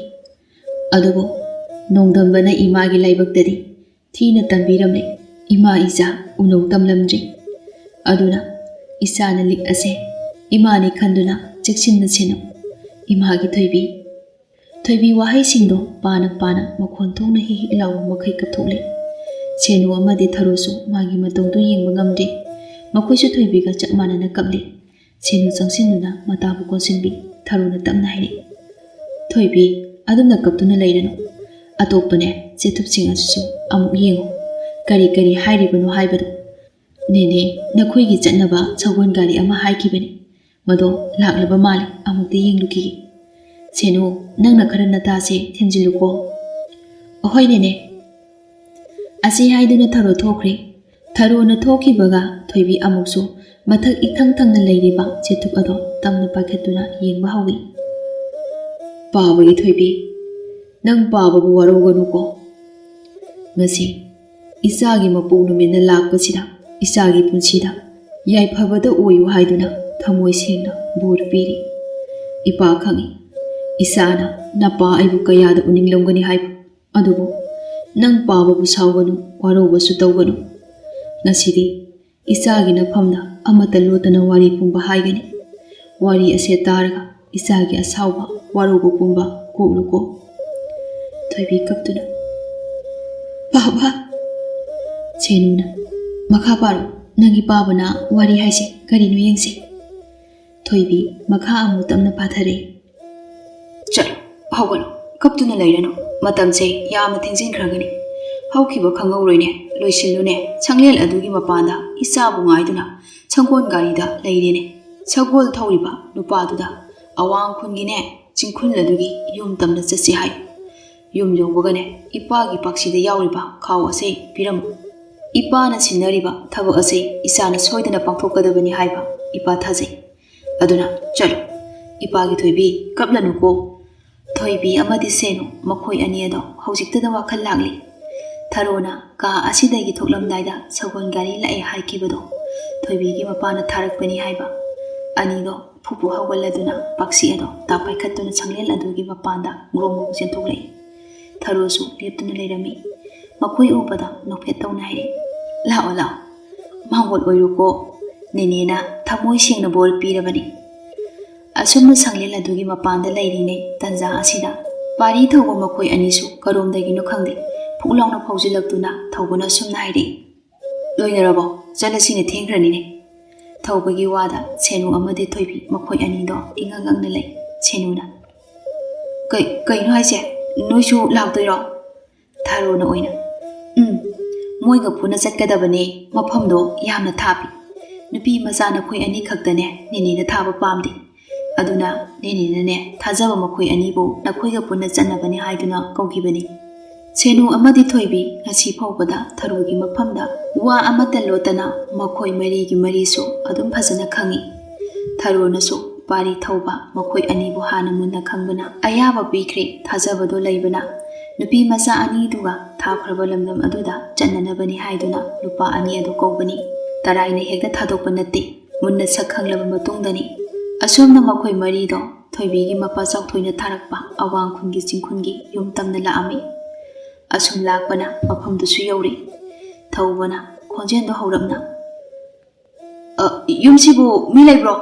ꯑꯗꯨꯕꯨ ꯅꯣꯡꯗꯝꯕꯅ ꯏꯃꯥꯒꯤ ꯂꯥꯏꯕꯛꯇꯗꯤ ꯊꯤꯅ ꯇꯝꯕꯤꯔꯝꯂꯦ꯫ ꯏꯃꯥ ꯏꯆꯥ ꯎꯅꯧ ꯇꯝꯂꯝꯗ꯭ꯔꯤ꯫ ꯑꯗꯨꯅ ꯏꯆꯥꯅ ꯂꯤꯛ ꯑꯁꯦ ꯏꯃꯥꯅꯤ ꯈꯟꯗꯨꯅ ꯆꯦꯛꯁꯤꯟꯅ ꯁꯦꯟꯅꯧ, ꯏꯃꯥꯒꯤ ꯊꯣꯏꯕꯤ꯫" ꯊꯣꯏꯕꯤ ꯋꯥꯍꯩꯁꯤꯡꯗꯣ ꯄꯥꯅ ꯄꯥꯅ ꯃꯈꯣꯟ ꯊꯣꯛꯅ ꯍꯤꯛ ꯍꯤꯛ ꯂꯥꯎꯕ ꯃꯈꯩ ꯀꯞꯊꯣꯛꯂꯦ꯫ ꯁꯦꯅꯨ ꯑꯃꯗꯤ ꯊꯔꯣꯁꯨ ꯃꯥꯒꯤ ꯃꯇꯧꯗꯨ ꯌꯦꯡꯕ ꯉꯝꯗꯦ꯫ ꯃꯈꯣꯏꯁꯨ ꯊꯣꯏꯕꯤꯒ ꯆꯞ ꯃꯥꯟꯅꯅ ꯀꯞꯂꯤ꯫ ꯁꯦꯅꯨ ꯆꯪꯁꯤꯟꯗꯨꯅ ꯃꯇꯥꯕꯨ ꯀꯣꯟꯁꯤꯟꯕꯤ꯫ ꯊꯔꯣꯅ ꯇꯞꯅ ꯍꯥꯏꯔꯛꯏ, "ꯊꯣꯏꯕꯤ, ꯑꯗꯨꯝꯅ ꯀꯞꯇꯨꯅ ꯂꯩꯔꯅꯨ꯫ ꯑꯇꯣꯞꯄꯅꯦ, ꯆꯦꯊꯨꯞꯁꯤꯡ ꯑꯗꯨꯁꯨ ꯑꯃꯨꯛ ꯌꯦꯡꯉꯨ꯫ ꯀꯔꯤ ꯀꯔꯤ ꯍꯥꯏꯔꯤꯕꯅꯣ ꯍꯥꯏꯕꯗꯨ꯫ ꯅꯦꯅꯦ, ꯅꯈꯣꯏꯒꯤ ꯆꯠꯅꯕ ꯁꯒꯣꯜ ꯒꯥꯔꯤ ꯑꯃ ꯍꯥꯏꯈꯤꯕꯅꯤ꯫ ꯃꯗꯣ ꯂꯥꯛꯂꯕ ꯃꯥꯜꯂꯦ, ꯑꯃꯨꯛꯇ ꯌꯦꯡꯂꯨꯈꯤꯒꯦ꯫ ꯁꯦꯅꯨ, ꯅꯪꯅ ꯈꯔ ꯅꯇꯥꯁꯦ ꯊꯦꯝꯖꯤꯜꯂꯨꯀꯣ꯫" "ꯑꯍꯣꯏ ꯅꯦꯅꯦ꯫" ꯑꯁꯤ ꯍꯥꯏꯗꯨꯅ ꯊꯔꯣ ꯊꯣꯛꯈ꯭ꯔꯦ꯫ ꯊꯔꯣꯅ ꯊꯣꯛꯈꯤꯕꯒ ꯊꯣꯏꯕꯤ ꯑꯃꯨꯛꯁꯨ ꯃꯊꯛ ꯏꯊꯪ ꯊꯪꯅ ꯂꯩꯔꯤꯕ ꯆꯦꯊꯨꯞ ꯑꯗꯣ ꯇꯞꯅ ꯄꯥꯏꯈꯠꯇꯨꯅ ꯌꯦꯡꯕ ꯍꯧꯏ꯫ "ꯄꯥꯕꯒꯤ ꯊꯣꯏꯕꯤ, ꯅꯪ ꯄꯥꯕꯕꯨ ꯋꯥꯔꯧꯒꯅꯨꯀꯣ꯫ ꯉꯁꯤ ꯏꯆꯥꯒꯤ ꯃꯄꯣꯛ ꯅꯨꯃꯤꯠꯅ ꯂꯥꯛꯄꯁꯤꯗ ꯏꯆꯥꯒꯤ ꯄꯨꯟꯁꯤꯗ ꯌꯥꯏꯐꯕꯗ ꯑꯣꯏꯌꯨ ꯍꯥꯏꯗꯨꯅ ꯊꯃꯣꯏ ꯁꯦꯡꯅ ꯕꯣꯔ ꯄꯤꯔꯤ꯫ ꯏꯄꯥ ꯈꯪꯏ, ꯏꯆꯥꯅ ꯅꯄꯥ ꯑꯩꯕꯨ ꯀꯌꯥꯗ ꯎꯅꯤꯡꯂꯝꯒꯅꯤ ꯍꯥꯏꯕ꯫ ꯑꯗꯨꯕꯨ ꯅꯪ ꯄꯥꯕꯕꯨ ꯁꯥꯎꯒꯅꯨ, ꯋꯥꯔꯧꯕꯁꯨ ꯇꯧꯒꯅꯨ꯫ ꯉꯁꯤꯗꯤ ꯏꯆꯥꯒꯤ ꯅꯐꯝꯗ ꯑꯃꯠꯇ ꯂꯣꯠꯇꯅ ꯋꯥꯔꯤ ꯄꯨꯝꯕ ꯍꯥꯏꯒꯅꯤ꯫ ꯋꯥꯔꯤ ꯑꯁꯦ ꯇꯥꯔꯒ ꯏꯆꯥꯒꯤ ꯑꯁꯥꯎꯕ, ꯋꯥꯔꯧꯕ ꯄꯨꯝꯕ ꯀꯣꯛꯂꯨꯀꯣ꯫ ꯊꯣꯏꯕꯤ ꯀꯞꯇꯨꯅ, "ꯄꯥꯕ!" ꯁꯦꯅꯨꯅ, "ꯃꯈꯥ ꯄꯥꯔꯣ, ꯅꯪꯒꯤ ꯄꯥꯕꯅ ꯋꯥꯔꯤ ꯍꯥꯏꯁꯦ ꯀꯔꯤꯅꯣ ꯌꯦꯡꯁꯦ꯫" ꯊꯣꯏꯕꯤ ꯃꯈꯥ ꯑꯃꯨꯛ ꯇꯞꯅ ꯄꯥꯊꯔꯦ꯫ "ꯆꯠꯂꯣ, ꯍꯧꯒꯠꯂꯣ, ꯀꯞꯇꯨꯅ ꯂꯩꯔꯅꯨ꯫ ꯃꯇꯝꯁꯦ ꯌꯥꯝꯅ ꯊꯦꯡꯖꯤꯟꯈ꯭ꯔꯒꯅꯤ꯫ ꯍꯧꯈꯤꯕ ꯈꯪꯍꯧꯔꯣꯏꯅꯦ, ꯂꯣꯏꯁꯤꯜꯂꯨꯅꯦ꯫ ꯁꯪꯂꯦꯟ ꯑꯗꯨꯒꯤ ꯃꯄꯥꯟꯗ ꯏꯆꯥꯕꯨ ꯉꯥꯏꯗꯨꯅ ꯁꯪꯒꯣꯜ ꯒꯥꯔꯤꯗ ꯂꯩꯔꯦꯅꯦ꯫ ꯁꯒꯣꯜ ꯊꯧꯔꯤꯕ ꯅꯨꯄꯥꯗꯨꯗ ꯑꯋꯥꯡ ꯈꯨꯟꯒꯤꯅꯦ, ꯆꯤꯡꯈꯨꯜ ꯑꯗꯨꯒꯤ ꯌꯨꯝ ꯇꯝꯅ ꯆꯠꯁꯤ ꯍꯥꯏꯌꯨ꯫ ꯌꯨꯝ ꯌꯧꯕꯒꯅꯦ, ꯏꯄꯥꯒꯤ ꯄꯥꯛꯁꯤꯗ ꯌꯥꯎꯔꯤꯕ ꯈꯥꯎ ꯑꯁꯦ ꯄꯤꯔꯝꯃꯨ꯫ ꯏꯄꯥꯅ ꯁꯤꯟꯅꯔꯤꯕ ꯊꯕꯛ ꯑꯁꯦ ꯏꯆꯥꯅ ꯁꯣꯏꯗꯅ ꯄꯥꯡꯊꯣꯛꯀꯗꯕꯅꯤ ꯍꯥꯏꯕ ꯏꯄꯥ ꯊꯥꯖꯩ꯫ ꯑꯗꯨꯅ ꯆꯠꯂꯨ, ꯏꯄꯥꯒꯤ ꯊꯣꯏꯕꯤ, ꯀꯞꯂꯅꯨꯀꯣ꯫" ꯊꯣꯏꯕꯤ ꯑꯃꯗꯤ ꯁꯦꯅꯨ ꯃꯈꯣꯏ ꯑꯅꯤ ꯑꯗꯣ ꯍꯧꯖꯤꯛꯇꯗ ꯋꯥꯈꯜ ꯂꯥꯛꯂꯤ꯫ ꯊꯔꯣꯅ ꯀꯥ ꯑꯁꯤꯗꯒꯤ ꯊꯣꯛꯂꯝꯗꯥꯏꯗ ꯁꯒꯣꯜ ꯒꯥꯔꯤ ꯂꯥꯛꯑꯦ ꯍꯥꯏꯈꯤꯕꯗꯣ ꯊꯣꯏꯕꯤꯒꯤ ꯃꯄꯥꯅ ꯊꯥꯔꯛꯄꯅꯤ ꯍꯥꯏꯕ꯫ ꯑꯅꯤꯗꯣ ꯐꯨꯐꯨ ꯍꯧꯒꯠꯂꯗꯨꯅ ꯄꯥꯛꯁꯤ ꯑꯗꯣ ꯇꯥꯞ ꯄꯥꯏꯈꯠꯇꯨꯅ ꯁꯪꯂꯦꯟ ꯑꯗꯨꯒꯤ ꯃꯄꯥꯟꯗ ꯒ꯭ꯔꯣꯡ ꯒ꯭ꯔꯣꯡ ꯆꯦꯟꯊꯣꯛꯂꯛꯏ꯫ ꯊꯔꯣꯁꯨ ꯂꯦꯞꯇꯨꯅ ꯂꯩꯔꯝꯃꯤ꯫ ꯃꯈꯣꯏ ꯎꯕꯗ ꯅꯣꯛꯐꯦꯠ ꯇꯧꯅ ꯍꯥꯏꯔꯛꯏ, "ꯂꯥꯛꯑꯣ, ꯂꯥꯛꯑꯣ, ꯃꯥꯡꯒꯣꯜ ꯑꯣꯏꯔꯨꯀꯣ, ꯅꯦꯅꯦꯅ ꯊꯃꯣꯏ ꯁꯦꯡꯅ ꯕꯣꯔ ꯄꯤꯔꯕꯅꯤ꯫" ꯑꯁꯨꯝꯅ ꯁꯪꯂꯦꯟ ꯑꯗꯨꯒꯤ ꯃꯄꯥꯟꯗ ꯂꯩꯔꯤꯉꯩ ꯇꯟꯖꯥ ꯑꯁꯤꯗ ꯄꯥꯔꯤ ꯊꯧꯕ ꯃꯈꯣꯏ ꯑꯅꯤꯁꯨ ꯀꯔꯣꯝꯗꯒꯤꯅꯣ ꯈꯪꯗꯦ ꯐꯨꯛ ꯂꯥꯎꯅ ꯐꯥꯎꯖꯤꯜꯂꯛꯇꯨꯅ ꯊꯧꯕꯅ ꯑꯁꯨꯝꯅ ꯍꯥꯏꯔꯛꯏ, "ꯂꯣꯏꯅꯔꯕꯣ? ꯆꯠꯂꯁꯤꯅꯦ, ꯊꯦꯡꯈ꯭ꯔꯅꯤꯅꯦ꯫" ꯊꯧꯕꯒꯤ ꯋꯥꯗ ꯁꯦꯅꯨ ꯑꯃꯗꯤ ꯊꯣꯏꯕꯤ ꯃꯈꯣꯏ ꯑꯅꯤꯗꯣ ꯏꯉꯛ ꯉꯛꯅ ꯂꯩ꯫ ꯁꯦꯅꯨꯅ, "ꯀꯩ-, ꯀꯩꯅꯣ ꯍꯥꯏꯁꯦ? ꯅꯣꯏꯁꯨ ꯂꯥꯛꯇꯣꯏꯔꯣ?" ꯊꯔꯣꯅ ꯑꯣꯏꯅ, "ꯎꯝ, ꯃꯣꯏꯒ ꯄꯨꯟꯅ ꯆꯠꯀꯗꯕꯅꯦ꯫ ꯃꯐꯝꯗꯣ ꯌꯥꯝꯅ ꯊꯥꯞꯄꯤ꯫ ꯅꯨꯄꯤ ꯃꯆꯥ ꯅꯈꯣꯏ ꯑꯅꯤ ꯈꯛꯇꯅꯦ ꯅꯦꯅꯦꯅ ꯊꯥꯕ ꯄꯥꯝꯗꯦ꯫ ꯑꯗꯨꯅ ꯅꯦꯅꯦꯅꯅꯦ ꯊꯥꯖꯕ ꯃꯈꯣꯏ ꯑꯅꯤꯕꯨ ꯅꯈꯣꯏꯒ ꯄꯨꯟꯅ ꯆꯠꯅꯕꯅꯤ ꯍꯥꯏꯗꯨꯅ ꯀꯧꯈꯤꯕꯅꯤ꯫" ꯁꯦꯅꯨ ꯑꯃꯗꯤ ꯊꯣꯏꯕꯤ ꯉꯁꯤ ꯐꯥꯎꯕꯗ ꯊꯔꯣꯒꯤ ꯃꯐꯝꯗ ꯋꯥ ꯑꯃꯠꯇ ꯂꯣꯠꯇꯅ ꯃꯈꯣꯏ ꯃꯔꯤꯒꯤ ꯃꯔꯤꯁꯨ ꯑꯗꯨꯝ ꯐꯖꯅ ꯈꯪꯏ꯫ ꯊꯔꯣꯅꯁꯨ ꯄꯥꯔꯤ ꯊꯧꯕ ꯃꯈꯣꯏ ꯑꯅꯤꯕꯨ ꯍꯥꯟꯅ ꯃꯨꯟꯅ ꯈꯪꯕꯅ ꯑꯌꯥꯕ ꯄꯤꯈ꯭ꯔꯦ꯫ ꯊꯥꯖꯕꯗꯣ ꯂꯩꯕꯅ ꯅꯨꯄꯤ ꯃꯆꯥ ꯑꯅꯤꯗꯨꯒ ꯊꯥꯈ꯭ꯔꯕ ꯂꯝꯗꯝ ꯑꯗꯨꯗ ꯆꯠꯅꯅꯕꯅꯤ ꯍꯥꯏꯗꯨꯅ ꯅꯨꯄꯥ ꯑꯅꯤ ꯑꯗꯨ ꯀꯧꯕꯅꯤ꯫ ꯇꯔꯥꯏꯅ ꯍꯦꯛꯇ ꯊꯥꯗꯣꯛꯄ ꯅꯠꯇꯦ, ꯃꯨꯟꯅ ꯁꯛ ꯈꯪꯂꯕ ꯃꯇꯨꯡꯗꯅꯤ꯫ ꯑꯁꯣꯝꯅ ꯃꯈꯣꯏ ꯃꯔꯤꯗꯣ ꯊꯣꯏꯕꯤꯒꯤ ꯃꯄꯥ ꯆꯥꯎꯊꯣꯏꯅ ꯊꯥꯔꯛꯄ ꯑꯋꯥꯡ ꯈꯨꯟꯒꯤ ꯆꯤꯡꯈꯨꯟꯒꯤ ꯌꯨꯝ ꯇꯝꯅ ꯂꯥꯛꯑꯝꯃꯤ꯫ ꯑꯁꯨꯝ ꯂꯥꯛꯄꯅ ꯃꯐꯝꯗꯨꯁꯨ ꯌꯧꯔꯦ꯫ ꯊꯧꯕꯅ ꯈꯣꯟꯖꯦꯜꯗꯣ ꯍꯧꯔꯞꯅ, "ꯑ, ꯌꯨꯝꯁꯤꯕꯨ ꯃꯤ ꯂꯩꯕ꯭ꯔꯣ?"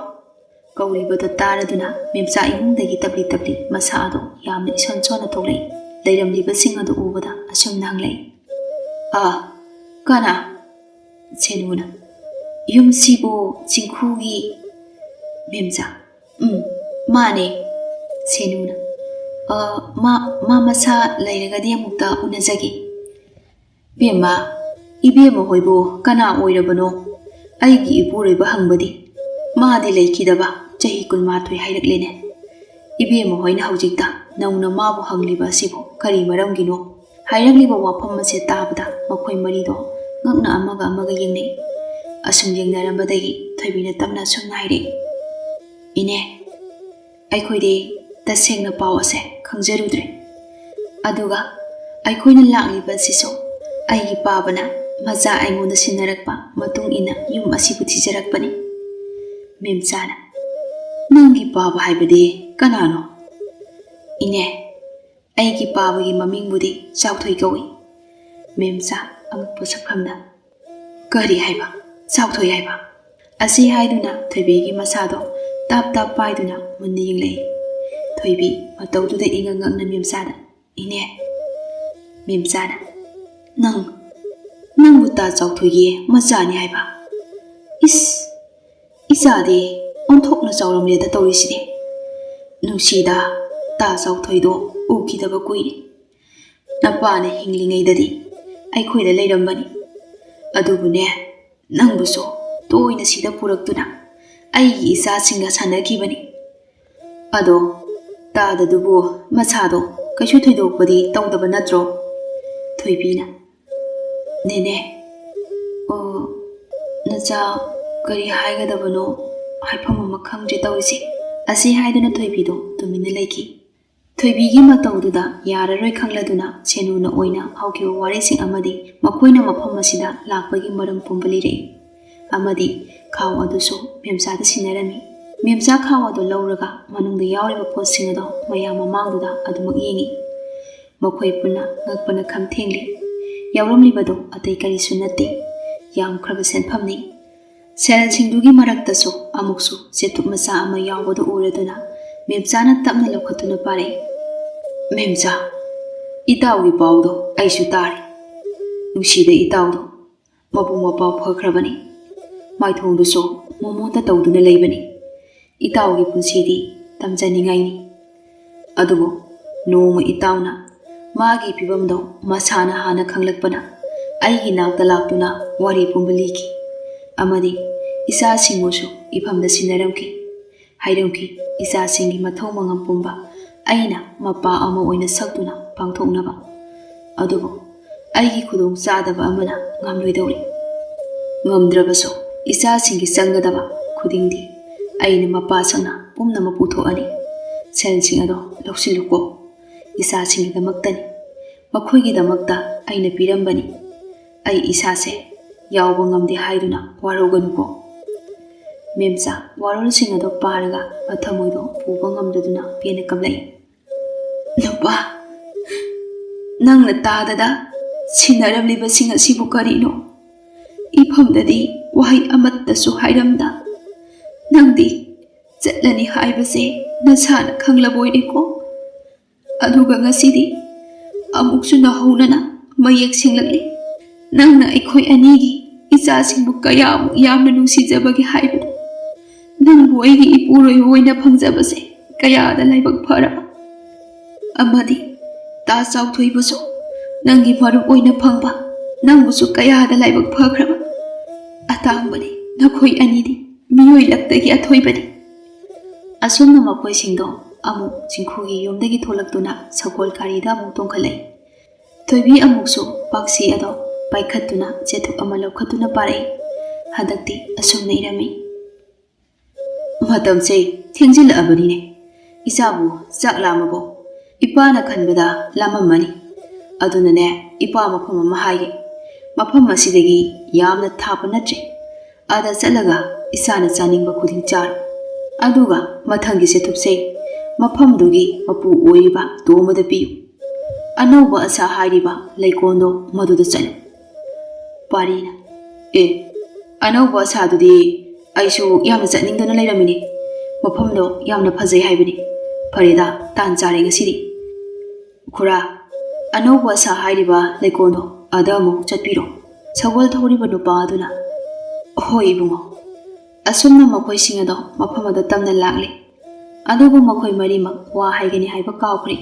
ꯀꯧꯔꯤꯕꯗꯣ ꯇꯥꯔꯗꯨꯅ ꯃꯦꯝꯆꯥ ꯏꯃꯨꯡꯗꯒꯤ ꯇꯞꯂꯤ ꯇꯞꯂꯤ ꯃꯁꯥ ꯑꯗꯨ ꯌꯥꯝꯅ ꯏꯁꯣꯟ ꯁꯣꯟꯅ ꯊꯣꯛꯂꯛꯏ꯫ ꯂꯩꯔꯝꯂꯤꯕꯁꯤꯡ ꯑꯗꯨ ꯎꯕꯗ ꯑꯁꯨꯝꯅ ꯍꯪꯂꯛꯏ, "ꯑ, ꯀꯅꯥ?" ꯁꯦꯅꯨꯅ, "ꯌꯨꯝꯁꯤꯕꯨ ꯆꯤꯡꯈꯨꯒꯤ ꯃꯦꯝꯆꯥ?" "ꯎꯝ, ꯃꯥꯅꯦ꯫" ꯁꯦꯅꯨꯅ, "ꯑ, ꯃꯥ, ꯃꯥ ꯃꯁꯥ ꯂꯩꯔꯒꯗꯤ ꯑꯃꯨꯛꯇ ꯎꯅꯖꯒꯦ꯫" "ꯕꯦꯝꯃ, ꯏꯕꯦꯝꯃ ꯍꯣꯏꯕꯨ ꯀꯅꯥ ꯑꯣꯏꯔꯕꯅꯣ? ꯑꯩꯒꯤ ꯏꯄꯨꯔꯣꯏꯕ ꯍꯪꯕꯗꯤ ꯃꯥꯗꯤ ꯂꯩꯈꯤꯗꯕ ꯆꯍꯤ ꯀꯨꯟꯃꯥꯊꯣꯏ ꯍꯥꯏꯔꯛꯂꯦꯅꯦ꯫ ꯏꯕꯦꯝꯃ ꯍꯣꯏꯅ ꯍꯧꯖꯤꯛꯇ ꯅꯧꯅ ꯃꯥꯕꯨ ꯍꯪꯂꯤꯕ ꯑꯁꯤꯕꯨ ꯀꯔꯤ ꯃꯔꯝꯒꯤꯅꯣ?" ꯍꯥꯏꯔꯛꯂꯤꯕ ꯋꯥꯐꯝ ꯑꯁꯤ ꯇꯥꯕꯗ ꯃꯈꯣꯏ ꯃꯔꯤꯗꯣ ꯉꯛꯅ ꯑꯃꯒ ꯑꯃꯒ ꯌꯦꯡꯅꯩ꯫ ꯑꯁꯨꯝ ꯌꯦꯡꯅꯔꯝꯕꯗꯒꯤ ꯊꯣꯏꯕꯤꯅ ꯇꯞꯅ ꯑꯁꯨꯝꯅ ꯍꯥꯏꯔꯛꯏ, "ꯏꯅꯦ, ꯑꯩꯈꯣꯏꯗꯤ ꯇꯁꯦꯡꯅ ꯄꯥꯎ ꯑꯁꯦ ꯈꯪꯖꯔꯨꯗ꯭ꯔꯦ꯫ ꯑꯗꯨꯒ ꯑꯩꯈꯣꯏꯅ ꯂꯥꯛꯂꯤꯕ ꯑꯁꯤꯁꯨ ꯑꯩꯒꯤ ꯄꯥꯕꯅ ꯃꯆꯥ ꯑꯩꯉꯣꯟꯗ ꯁꯤꯟꯅꯔꯛꯄ ꯃꯇꯨꯡ ꯏꯟꯅ ꯌꯨꯝ ꯑꯁꯤꯕꯨ ꯊꯤꯖꯔꯛꯄꯅꯤ꯫" ꯃꯦꯝꯆꯥꯅ, "ꯅꯪꯒꯤ ꯄꯥꯕ ꯍꯥꯏꯕꯗꯤ ꯀꯅꯥꯅꯣ?" "ꯏꯅꯦ, ꯑꯩꯒꯤ ꯄꯥꯕꯒꯤ ꯃꯃꯤꯡꯕꯨꯗꯤ ꯆꯥꯎꯊꯣꯏ ꯀꯧꯏ꯫" ꯃꯦꯝꯆꯥ ꯑꯉꯛꯄ ꯁꯛꯐꯝꯗ, "ꯀꯔꯤ ꯍꯥꯏꯕ? ꯆꯥꯎꯊꯣꯏ ꯍꯥꯏꯕ?" ꯑꯁꯤ ꯍꯥꯏꯗꯨꯅ ꯊꯣꯏꯕꯤꯒꯤ ꯃꯁꯥꯗꯣ ꯇꯥꯞ ꯇꯥꯞ ꯄꯥꯏꯗꯨꯅ ꯃꯨꯟꯅ ꯌꯦꯡꯂꯛꯏ꯫ ꯊꯣꯏꯕꯤ ꯃꯇꯧꯗꯨꯗ ꯏꯉꯛ ꯉꯛꯅ ꯃꯦꯝꯆꯥꯗ, "ꯏꯅꯦ꯫" ꯃꯦꯝꯆꯥꯅ, "ꯅꯪ, ꯅꯪꯕꯨ ꯇꯥ ꯆꯥꯎꯊꯣꯏꯒꯤ ꯃꯆꯥꯅꯤ ꯍꯥꯏꯕ? ꯏꯁ, ꯏꯆꯥꯗꯤ ꯑꯣꯟꯊꯣꯛꯅ ꯆꯥꯎꯔꯝꯂꯦꯗ ꯇꯧꯔꯤꯁꯤꯗꯤ꯫ ꯅꯨꯡꯁꯤꯗ, ꯇꯥ ꯆꯥꯎꯊꯣꯏꯗꯣ ꯎꯈꯤꯗꯕ ꯀꯨꯏꯔꯦ꯫ ꯅꯄꯥꯅ ꯍꯤꯡꯂꯤꯉꯩꯗꯗꯤ ꯑꯩꯈꯣꯏꯗ ꯂꯩꯔꯝꯕꯅꯤ꯫ ꯑꯗꯨꯕꯨꯅꯦ, ꯅꯪꯕꯨꯁꯨ ꯇꯣꯏꯅ ꯁꯤꯗ ꯄꯨꯔꯛꯇꯨꯅ ꯑꯩꯒꯤ ꯏꯆꯥꯁꯤꯡꯒ ꯁꯥꯟꯅꯈꯤꯕꯅꯤ꯫ ꯑꯗꯣ ꯇꯥꯗꯗꯨꯕꯨ ꯃꯁꯥꯗꯣ ꯀꯩꯁꯨ ꯊꯣꯏꯗꯣꯛꯄꯗꯤ ꯇꯧꯗꯕ ꯅꯠꯇ꯭ꯔꯣ?" ꯊꯣꯏꯕꯤꯅ, "ꯅꯦꯅꯦ, ꯑꯣ, ꯅꯆꯥ, ꯀꯔꯤ ꯍꯥꯏꯒꯗꯕꯅꯣ, ꯍꯥꯏꯐꯝ ꯑꯃ ꯈꯪꯗ꯭ꯔꯦ ꯇꯧꯔꯤꯁꯦ꯫" ꯑꯁꯤ ꯍꯥꯏꯗꯨꯅ ꯊꯣꯏꯕꯤꯗꯣ ꯇꯨꯃꯤꯟꯅ ꯂꯩꯈꯤ꯫ ꯊꯣꯏꯕꯤꯒꯤ ꯃꯇꯧꯗꯨꯗ ꯌꯥꯔꯔꯣꯏ ꯈꯪꯂꯗꯨꯅ ꯁꯦꯅꯨꯅ ꯑꯣꯏꯅ ꯍꯧꯈꯤꯕ ꯋꯥꯔꯤꯁꯤꯡ ꯑꯃꯗꯤ ꯃꯈꯣꯏꯅ ꯃꯐꯝ ꯑꯁꯤꯗ ꯂꯥꯛꯄꯒꯤ ꯃꯔꯝ ꯄꯨꯝꯕ ꯂꯤꯔꯛꯏ꯫ ꯑꯃꯗꯤ ꯈꯥꯎ ꯑꯗꯨꯁꯨ ꯃꯦꯝꯆꯥꯗ ꯁꯤꯟꯅꯔꯝꯃꯤ꯫ ꯃꯦꯝꯆꯥ ꯈꯥꯎ ꯑꯗꯨ ꯂꯧꯔꯒ ꯃꯅꯨꯡꯗ ꯌꯥꯎꯔꯤꯕ ꯄꯣꯠꯁꯤꯡ ꯑꯗꯣ ꯃꯌꯥꯝ ꯃꯃꯥꯡꯗꯨꯗ ꯑꯗꯨꯃꯛ ꯌꯦꯡꯏ꯫ ꯃꯈꯣꯏ ꯄꯨꯟꯅ ꯉꯛꯄꯅ ꯈꯝ ꯊꯦꯡꯂꯤ꯫ ꯌꯥꯎꯔꯝꯂꯤꯕꯗꯨ ꯑꯇꯩ ꯀꯔꯤꯁꯨ ꯅꯠꯇꯦ, ꯌꯥꯝꯈ꯭ꯔꯕ ꯁꯦꯟꯐꯝꯅꯤ꯫ ꯁꯦꯜꯁꯤꯡꯗꯨꯒꯤ ꯃꯔꯛꯇꯁꯨ ꯑꯃꯨꯛꯁꯨ ꯆꯦꯇꯨꯞ ꯃꯆꯥ ꯑꯃ ꯌꯥꯎꯕꯗꯨ ꯎꯔꯗꯨꯅ ꯃꯦꯝꯆꯥꯅ ꯇꯞꯅ ꯂꯧꯈꯠꯇꯨꯅ ꯄꯥꯔꯛꯏ꯫ "ꯃꯦꯝꯆꯥ, ꯏꯇꯥꯎꯒꯤ ꯄꯥꯎꯗꯣ ꯑꯩꯁꯨ ꯇꯥꯔꯦ꯫ ꯅꯨꯡꯁꯤꯗ ꯏꯇꯥꯎꯗꯣ꯫ ꯃꯕꯨꯡ ꯃꯄꯥ ꯐꯈ꯭ꯔꯕꯅꯤ꯫ ꯃꯥꯏꯊꯣꯡꯗꯨꯁꯨ ꯃꯣꯃꯣꯟꯇ ꯇꯧꯗꯨꯅ ꯂꯩꯕꯅꯤ꯫ ꯏꯇꯥꯎꯒꯤ ꯄꯨꯟꯁꯤꯗꯤ ꯇꯝꯖꯅꯤꯡꯉꯥꯏꯅꯤ꯫ ꯑꯗꯨꯕꯨ ꯅꯣꯡꯃ ꯏꯇꯥꯎꯅ ꯃꯥꯒꯤ ꯐꯤꯕꯝꯗꯣ ꯃꯁꯥꯅ ꯍꯥꯟꯅ ꯈꯪꯂꯛꯄꯅ ꯑꯩꯒꯤ ꯅꯥꯛꯇ ꯂꯥꯛꯇꯨꯅ ꯋꯥꯔꯤ ꯄꯨꯝꯕ ꯂꯤꯈꯤ꯫ ꯑꯃꯗꯤ ꯏꯆꯥꯁꯤꯡꯕꯨꯁꯨ ꯏꯐꯝꯗ ꯁꯤꯟꯅꯔꯝꯈꯤ꯫ ꯍꯥꯏꯔꯝꯈꯤ, ꯏꯆꯥꯁꯤꯡꯒꯤ ꯃꯊꯧ ꯃꯉꯝ ꯄꯨꯝꯕ ꯑꯩꯅ ꯃꯄꯥ ꯑꯃ ꯑꯣꯏꯅ ꯁꯛꯇꯨꯅ ꯄꯥꯡꯊꯣꯛꯅꯕ꯫ ꯑꯗꯨꯕꯨ ꯑꯩꯒꯤ ꯈꯨꯗꯣꯡ ꯆꯥꯗꯕ ꯑꯃꯅ ꯉꯝꯂꯣꯏꯗꯧꯔꯤ꯫ ꯉꯝꯗ꯭ꯔꯕꯁꯨ ꯏꯆꯥꯁꯤꯡꯒꯤ ꯆꯪꯒꯗꯕ ꯈꯨꯗꯤꯡꯗꯤ ꯑꯩꯅ ꯃꯄꯥ ꯁꯛꯅ ꯄꯨꯝꯅꯃꯛ ꯄꯨꯊꯣꯛꯑꯅꯤ꯫ ꯁꯦꯜꯁꯤꯡ ꯑꯗꯣ ꯂꯧꯁꯤꯜꯂꯨꯀꯣ꯫ ꯏꯆꯥꯁꯤꯡꯒꯤꯗꯃꯛꯇꯅꯤ꯫ ꯃꯈꯣꯏꯒꯤꯗꯃꯛꯇ ꯑꯩꯅ ꯄꯤꯔꯝꯕꯅꯤ꯫ ꯑꯩ ꯏꯁꯥꯁꯦ ꯌꯥꯎꯕ ꯉꯝꯗꯦ ꯍꯥꯏꯗꯨꯅ ꯋꯥꯔꯧꯒꯅꯨꯀꯣ꯫" ꯃꯦꯝꯆꯥ ꯋꯥꯔꯣꯜꯁꯤꯡ ꯑꯗꯣ ꯄꯥꯔꯒ ꯃꯊꯃꯣꯏꯗꯣ ꯄꯨꯕ ꯉꯝꯗꯗꯨꯅ ꯄꯦꯟꯅ ꯀꯞꯂꯛꯏ꯫ "ꯅꯨꯄꯥ, ꯅꯪꯅ ꯇꯥꯗꯗ ꯁꯤꯟꯅꯔꯝꯂꯤꯕꯁꯤꯡ ꯑꯁꯤꯕꯨ ꯀꯔꯤꯅꯣ? ꯏꯐꯝꯗꯗꯤ ꯋꯥꯍꯩ ꯑꯃꯠꯇꯁꯨ ꯍꯥꯏꯔꯝꯗ꯫ ꯅꯪꯗꯤ ꯆꯠꯂꯅꯤ ꯍꯥꯏꯕꯁꯦ ꯅꯁꯥꯅ ꯈꯪꯂꯕꯣꯏꯔꯦꯀꯣ? ꯑꯗꯨꯒ ꯉꯁꯤꯗꯤ ꯑꯃꯨꯛꯁꯨ ꯅꯧꯍꯧꯅꯅ ꯃꯌꯦꯛ ꯁꯦꯡꯂꯛꯂꯤ꯫ ꯅꯪꯅ ꯑꯩꯈꯣꯏ ꯑꯅꯤꯒꯤ ꯏꯆꯥꯁꯤꯡꯕꯨ ꯀꯌꯥꯃꯨꯛ ꯌꯥꯝꯅ ꯅꯨꯡꯁꯤꯖꯕꯒꯦ ꯍꯥꯏꯕꯗꯣ꯫ ꯅꯪꯕꯨ ꯑꯩꯒꯤ ꯏꯄꯨꯔꯣꯏꯕ ꯑꯣꯏꯅ ꯐꯪꯖꯕꯁꯦ ꯀꯌꯥꯗ ꯂꯥꯏꯕꯛ ꯐꯔꯕ꯫ ꯑꯃꯗꯤ ꯇꯥ ꯆꯥꯎꯊꯣꯏꯕꯨꯁꯨ ꯅꯪꯒꯤ ꯃꯔꯨꯞ ꯑꯣꯏꯅ ꯐꯪꯕ ꯅꯪꯕꯨꯁꯨ ꯀꯌꯥꯗ ꯂꯥꯏꯕꯛ ꯐꯈ꯭ꯔꯕ꯫ ꯑꯇꯥꯡꯕꯅꯤ ꯅꯈꯣꯏ ꯑꯅꯤꯗꯤ ꯃꯤꯑꯣꯏ ꯂꯛꯇꯒꯤ ꯑꯊꯣꯏꯕꯅꯤ꯫" ꯑꯁꯨꯝꯅ ꯃꯈꯣꯏꯁꯤꯡꯗꯣ ꯑꯃꯨꯛ ꯆꯤꯡꯈꯨꯒꯤ ꯌꯨꯝꯗꯒꯤ ꯊꯣꯛꯂꯛꯇꯨꯅ ꯁꯒꯣꯜ ꯒꯥꯔꯤꯗ ꯑꯃꯨꯛ ꯇꯣꯡꯈꯠꯂꯛꯏ꯫ ꯊꯣꯏꯕꯤ ꯑꯃꯨꯛꯁꯨ ꯄꯥꯛꯁꯤ ꯑꯗꯣ ꯄꯥꯏꯈꯠꯇꯨꯅ ꯆꯦꯊꯨꯞ ꯑꯃ ꯂꯧꯈꯠꯇꯨꯅ ꯄꯥꯔꯛꯏ꯫ ꯍꯟꯗꯛꯇꯤ ꯑꯁꯨꯝꯅ ꯏꯔꯝꯃꯤ꯫ "ꯃꯇꯝꯁꯦ ꯊꯦꯡꯖꯤꯜꯂꯛꯑꯕꯅꯤꯅꯦ꯫ ꯏꯆꯥꯕꯨ ꯆꯥꯛ ꯂꯥꯝꯃꯕꯣ? ꯏꯄꯥꯅ ꯈꯟꯕꯗ ꯂꯥꯝꯃꯝꯃꯅꯤ꯫ ꯑꯗꯨꯅꯅꯦ, ꯏꯄꯥ ꯃꯐꯝ ꯑꯃ ꯍꯥꯏꯒꯦ꯫ ꯃꯐꯝ ꯑꯁꯤꯗꯒꯤ ꯌꯥꯝꯅ ꯊꯥꯞꯄ ꯅꯠꯇ꯭ꯔꯦ꯫ ꯑꯥꯗ ꯆꯠꯂꯒ ꯏꯆꯥꯅ ꯆꯥꯅꯤꯡꯕ ꯈꯨꯗꯤꯡ ꯆꯥꯔꯣ꯫ ꯑꯗꯨꯒ ꯃꯊꯪꯒꯤ ꯆꯦꯊꯨꯞꯁꯦ ꯃꯐꯝꯗꯨꯒꯤ ꯃꯄꯨ ꯑꯣꯏꯔꯤꯕ ꯇꯣꯝꯕꯗ ꯄꯤꯌꯨ꯫ ꯑꯅꯧꯕ ꯑꯁꯥ ꯍꯥꯏꯔꯤꯕ ꯂꯩꯀꯣꯜꯗꯣ ꯃꯗꯨꯗ ꯆꯠꯂꯨ꯫ ꯄꯥꯔꯤꯅ, "ꯑꯦ, ꯑꯅꯧꯕ ꯑꯁꯥꯗꯨꯗꯤ ꯑꯩꯁꯨ ꯌꯥꯝꯅ ꯆꯠꯅꯤꯡꯗꯨꯅ ꯂꯩꯔꯝꯃꯤꯅꯦ꯫ ꯃꯐꯝꯗꯣ ꯌꯥꯝꯅ ꯐꯖꯩ ꯍꯥꯏꯕꯅꯤ꯫ ꯐꯔꯦꯗ, ꯇꯥꯟ ꯆꯥꯔꯦ ꯉꯁꯤꯗꯤ꯫ ꯈꯨꯔꯥ, ꯑꯅꯧꯕ ꯑꯁꯥ ꯍꯥꯏꯔꯤꯕ ꯂꯩꯀꯣꯜꯗꯣ ꯑꯗ ꯑꯃꯨꯛ ꯆꯠꯄꯤꯔꯣ꯫" ꯁꯒꯣꯜ ꯊꯧꯔꯤꯕ ꯅꯨꯄꯥ ꯑꯗꯨꯅ, "ꯍꯣꯏ ꯏꯕꯨꯡꯉꯣ꯫" ꯑꯁꯨꯝꯅ ꯃꯈꯣꯏꯁꯤꯡ ꯑꯗꯣ ꯃꯐꯝ ꯑꯗꯨ ꯇꯝꯅ ꯂꯥꯛꯂꯤ꯫ ꯑꯗꯨꯕꯨ ꯃꯈꯣꯏ ꯃꯔꯤꯃꯛ ꯋꯥ ꯍꯥꯏꯒꯅꯤ ꯍꯥꯏꯕ ꯀꯥꯎꯈ꯭ꯔꯦ꯫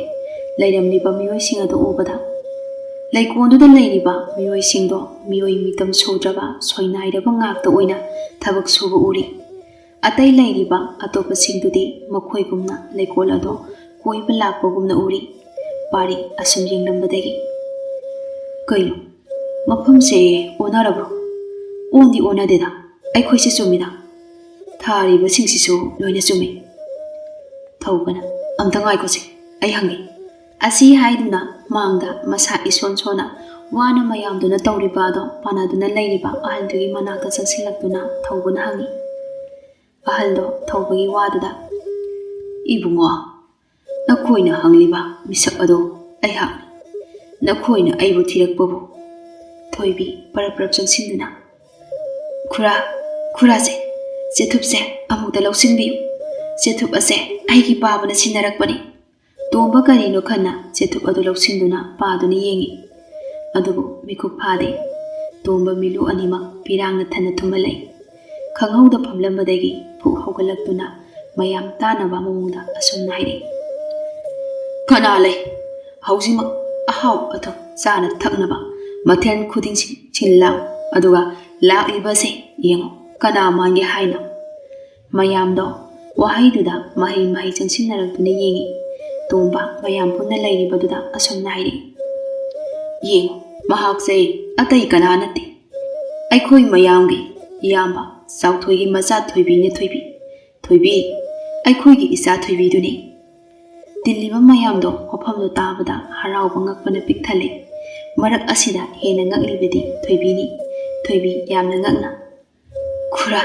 ꯂꯩꯔꯝꯂꯤꯕ ꯃꯤꯑꯣꯏꯁꯤꯡ ꯑꯗꯨ ꯎꯕꯗ ꯂꯩꯀꯣꯜꯗꯨꯗ ꯂꯩꯔꯤꯕ ꯃꯤꯑꯣꯏꯁꯤꯡꯗꯣ ꯃꯤꯑꯣꯏ ꯃꯤꯇꯝ ꯁꯨꯗ꯭ꯔꯕ ꯁꯣꯏꯅꯥꯏꯔꯕ ꯉꯥꯛꯇ ꯑꯣꯏꯅ ꯊꯕꯛ ꯁꯨꯕ ꯎꯔꯤ꯫ ꯑꯇꯩ ꯂꯩꯔꯤꯕ ꯑꯇꯣꯞꯄꯁꯤꯡꯗꯨꯗꯤ ꯃꯈꯣꯏꯒꯨꯝꯅ ꯂꯩꯀꯣꯜ ꯑꯗꯣ ꯀꯣꯏꯕ ꯂꯥꯛꯄꯒꯨꯝꯅ ꯎꯔꯤ꯫ ꯄꯥꯔꯤ ꯑꯁꯨꯝ ꯌꯦꯡꯂꯝꯕꯗꯒꯤ, "ꯀꯩꯅꯣ, ꯃꯐꯝꯁꯦ ꯑꯣꯟꯅꯔꯕ꯭ꯔꯣ?" "ꯑꯣꯟꯗꯤ ꯑꯣꯟꯅꯗꯦꯗ, ꯑꯩꯈꯣꯏꯁꯦ ꯆꯨꯝꯃꯤꯗ꯫ ꯊꯥꯔꯤꯕꯁꯤꯡꯁꯤꯁꯨ ꯂꯣꯏꯅ ꯆꯨꯝꯃꯤ꯫" ꯊꯧꯕꯅ, "ꯑꯝꯇ ꯉꯥꯏꯈꯣꯁꯦ, ꯑꯩ ꯍꯪꯒꯦ꯫" ꯑꯁꯤ ꯍꯥꯏꯗꯨꯅ ꯃꯥꯡꯗ ꯃꯁꯥ ꯏꯁꯣꯟ ꯁꯣꯟꯅ ꯋꯥꯅ ꯃꯌꯥꯝꯗꯨꯅ ꯇꯧꯔꯤꯕ ꯑꯗꯣ ꯄꯥꯟꯅꯗꯨꯅ ꯂꯩꯔꯤꯕ ꯑꯍꯜꯗꯨꯒꯤ ꯃꯅꯥꯛꯇ ꯆꯪꯁꯤꯜꯂꯛꯇꯨꯅ ꯊꯧꯕꯅ ꯍꯪꯉꯤ꯫ ꯑꯍꯜꯗꯣ ꯊꯧꯕꯒꯤ ꯋꯥꯗꯨꯗ, "ꯏꯕꯨꯡꯉꯣ, ꯅꯈꯣꯏꯅ ꯍꯪꯂꯤꯕ ꯃꯤꯁꯛ ꯑꯗꯣ ꯑꯩꯍꯥꯛꯅꯤ꯫ ꯅꯈꯣꯏꯅ ꯑꯩꯕꯨ ꯊꯤꯔꯛꯄꯕꯨ?" ꯊꯣꯏꯕꯤ ꯄꯔꯞ ꯄꯔꯞ ꯆꯪꯁꯤꯟꯗꯨꯅ, "ꯈꯨꯔꯥ, ꯈꯨꯔꯥꯁꯦ, ꯆꯦꯊꯨꯞꯁꯦ ꯑꯃꯨꯛꯇ ꯂꯧꯁꯤꯟꯕꯤꯌꯨ꯫ ꯆꯦꯊꯨꯞ ꯑꯁꯦ ꯑꯩꯒꯤ ꯄꯥꯕꯅ ꯁꯤꯟꯅꯔꯛꯄꯅꯤ꯫" ꯇꯣꯝꯕ ꯀꯔꯤꯅꯣ ꯈꯟꯅ ꯆꯦꯊꯨꯞ ꯑꯗꯨ ꯂꯧꯁꯤꯟꯗꯨꯅ ꯄꯥꯗꯨꯅ ꯌꯦꯡꯉꯤ꯫ ꯑꯗꯨꯕꯨ ꯃꯤꯀꯨꯞ ꯐꯥꯗꯦ꯫ ꯇꯣꯝꯕ ꯃꯤꯂꯨ ꯑꯅꯤꯃꯛ ꯄꯤꯔꯥꯡꯅ ꯊꯟꯅ ꯊꯨꯝꯍꯜꯂꯛꯏ꯫ ꯈꯪꯍꯧꯗ ꯐꯝꯂꯝꯕꯗꯒꯤ ꯐꯨꯛ ꯍꯧꯒꯠꯂꯛꯇꯨꯅ ꯃꯌꯥꯝ ꯇꯥꯅꯕ ꯃꯑꯣꯡꯗ ꯑꯁꯨꯝꯅ ꯍꯥꯏꯔꯛꯏ, "ꯀꯅꯥ ꯂꯩ? ꯍꯧꯖꯤꯛꯃꯛ ꯑꯍꯥꯎ ꯑꯊꯨꯝ ꯆꯥꯅ ꯊꯛꯅꯕ ꯃꯊꯦꯜ ꯈꯨꯗꯤꯡꯁꯤ ꯁꯤꯟ ꯂꯥꯛꯎ꯫ ꯑꯗꯨꯒ ꯂꯥꯛꯂꯤꯕꯁꯦ ꯌꯦꯡꯉꯨ, ꯀꯅꯥ ꯃꯥꯟꯒꯦ ꯍꯥꯏꯅ?" ꯃꯌꯥꯝꯗꯣ ꯋꯥꯍꯩꯗꯨꯗ ꯃꯍꯩ ꯃꯍꯩ ꯆꯪꯁꯤꯟꯅꯔꯛꯇꯨꯅ ꯌꯦꯡꯉꯤ꯫ ꯇꯣꯝꯕ ꯃꯌꯥꯝ ꯄꯨꯟꯅ ꯂꯩꯔꯤꯕꯗꯨꯗ ꯑꯁꯨꯝꯅ ꯍꯥꯏꯔꯛꯏ, "ꯌꯦꯡꯉꯨ, ꯃꯍꯥꯛꯁꯦ ꯑꯇꯩ ꯀꯅꯥ ꯅꯠꯇꯦ, ꯑꯩꯈꯣꯏ ꯃꯌꯥꯝꯒꯤ ꯏꯌꯥꯝꯕ ꯆꯥꯎꯊꯣꯏꯒꯤ ꯃꯆꯥ ꯊꯣꯏꯕꯤꯅꯦ꯫ ꯊꯣꯏꯕꯤ, ꯊꯣꯏꯕꯤ, ꯑꯩꯈꯣꯏꯒꯤ ꯏꯆꯥ ꯊꯣꯏꯕꯤꯗꯨꯅꯤ꯫" ꯇꯤꯜꯂꯤꯕ ꯃꯌꯥꯝꯗꯣ ꯋꯥꯐꯝꯗꯣ ꯇꯥꯕꯗ ꯍꯔꯥꯎꯕ ꯉꯛꯄꯅ ꯄꯤꯛ ꯊꯜꯂꯦ꯫ ꯃꯔꯛ ꯑꯁꯤꯗ ꯍꯦꯟꯅ ꯉꯛꯂꯤꯕꯗꯤ ꯊꯣꯏꯕꯤꯅꯤ꯫ ꯊꯣꯏꯕꯤ ꯌꯥꯝꯅ ꯉꯛꯅ, "ꯈꯨꯔꯥ,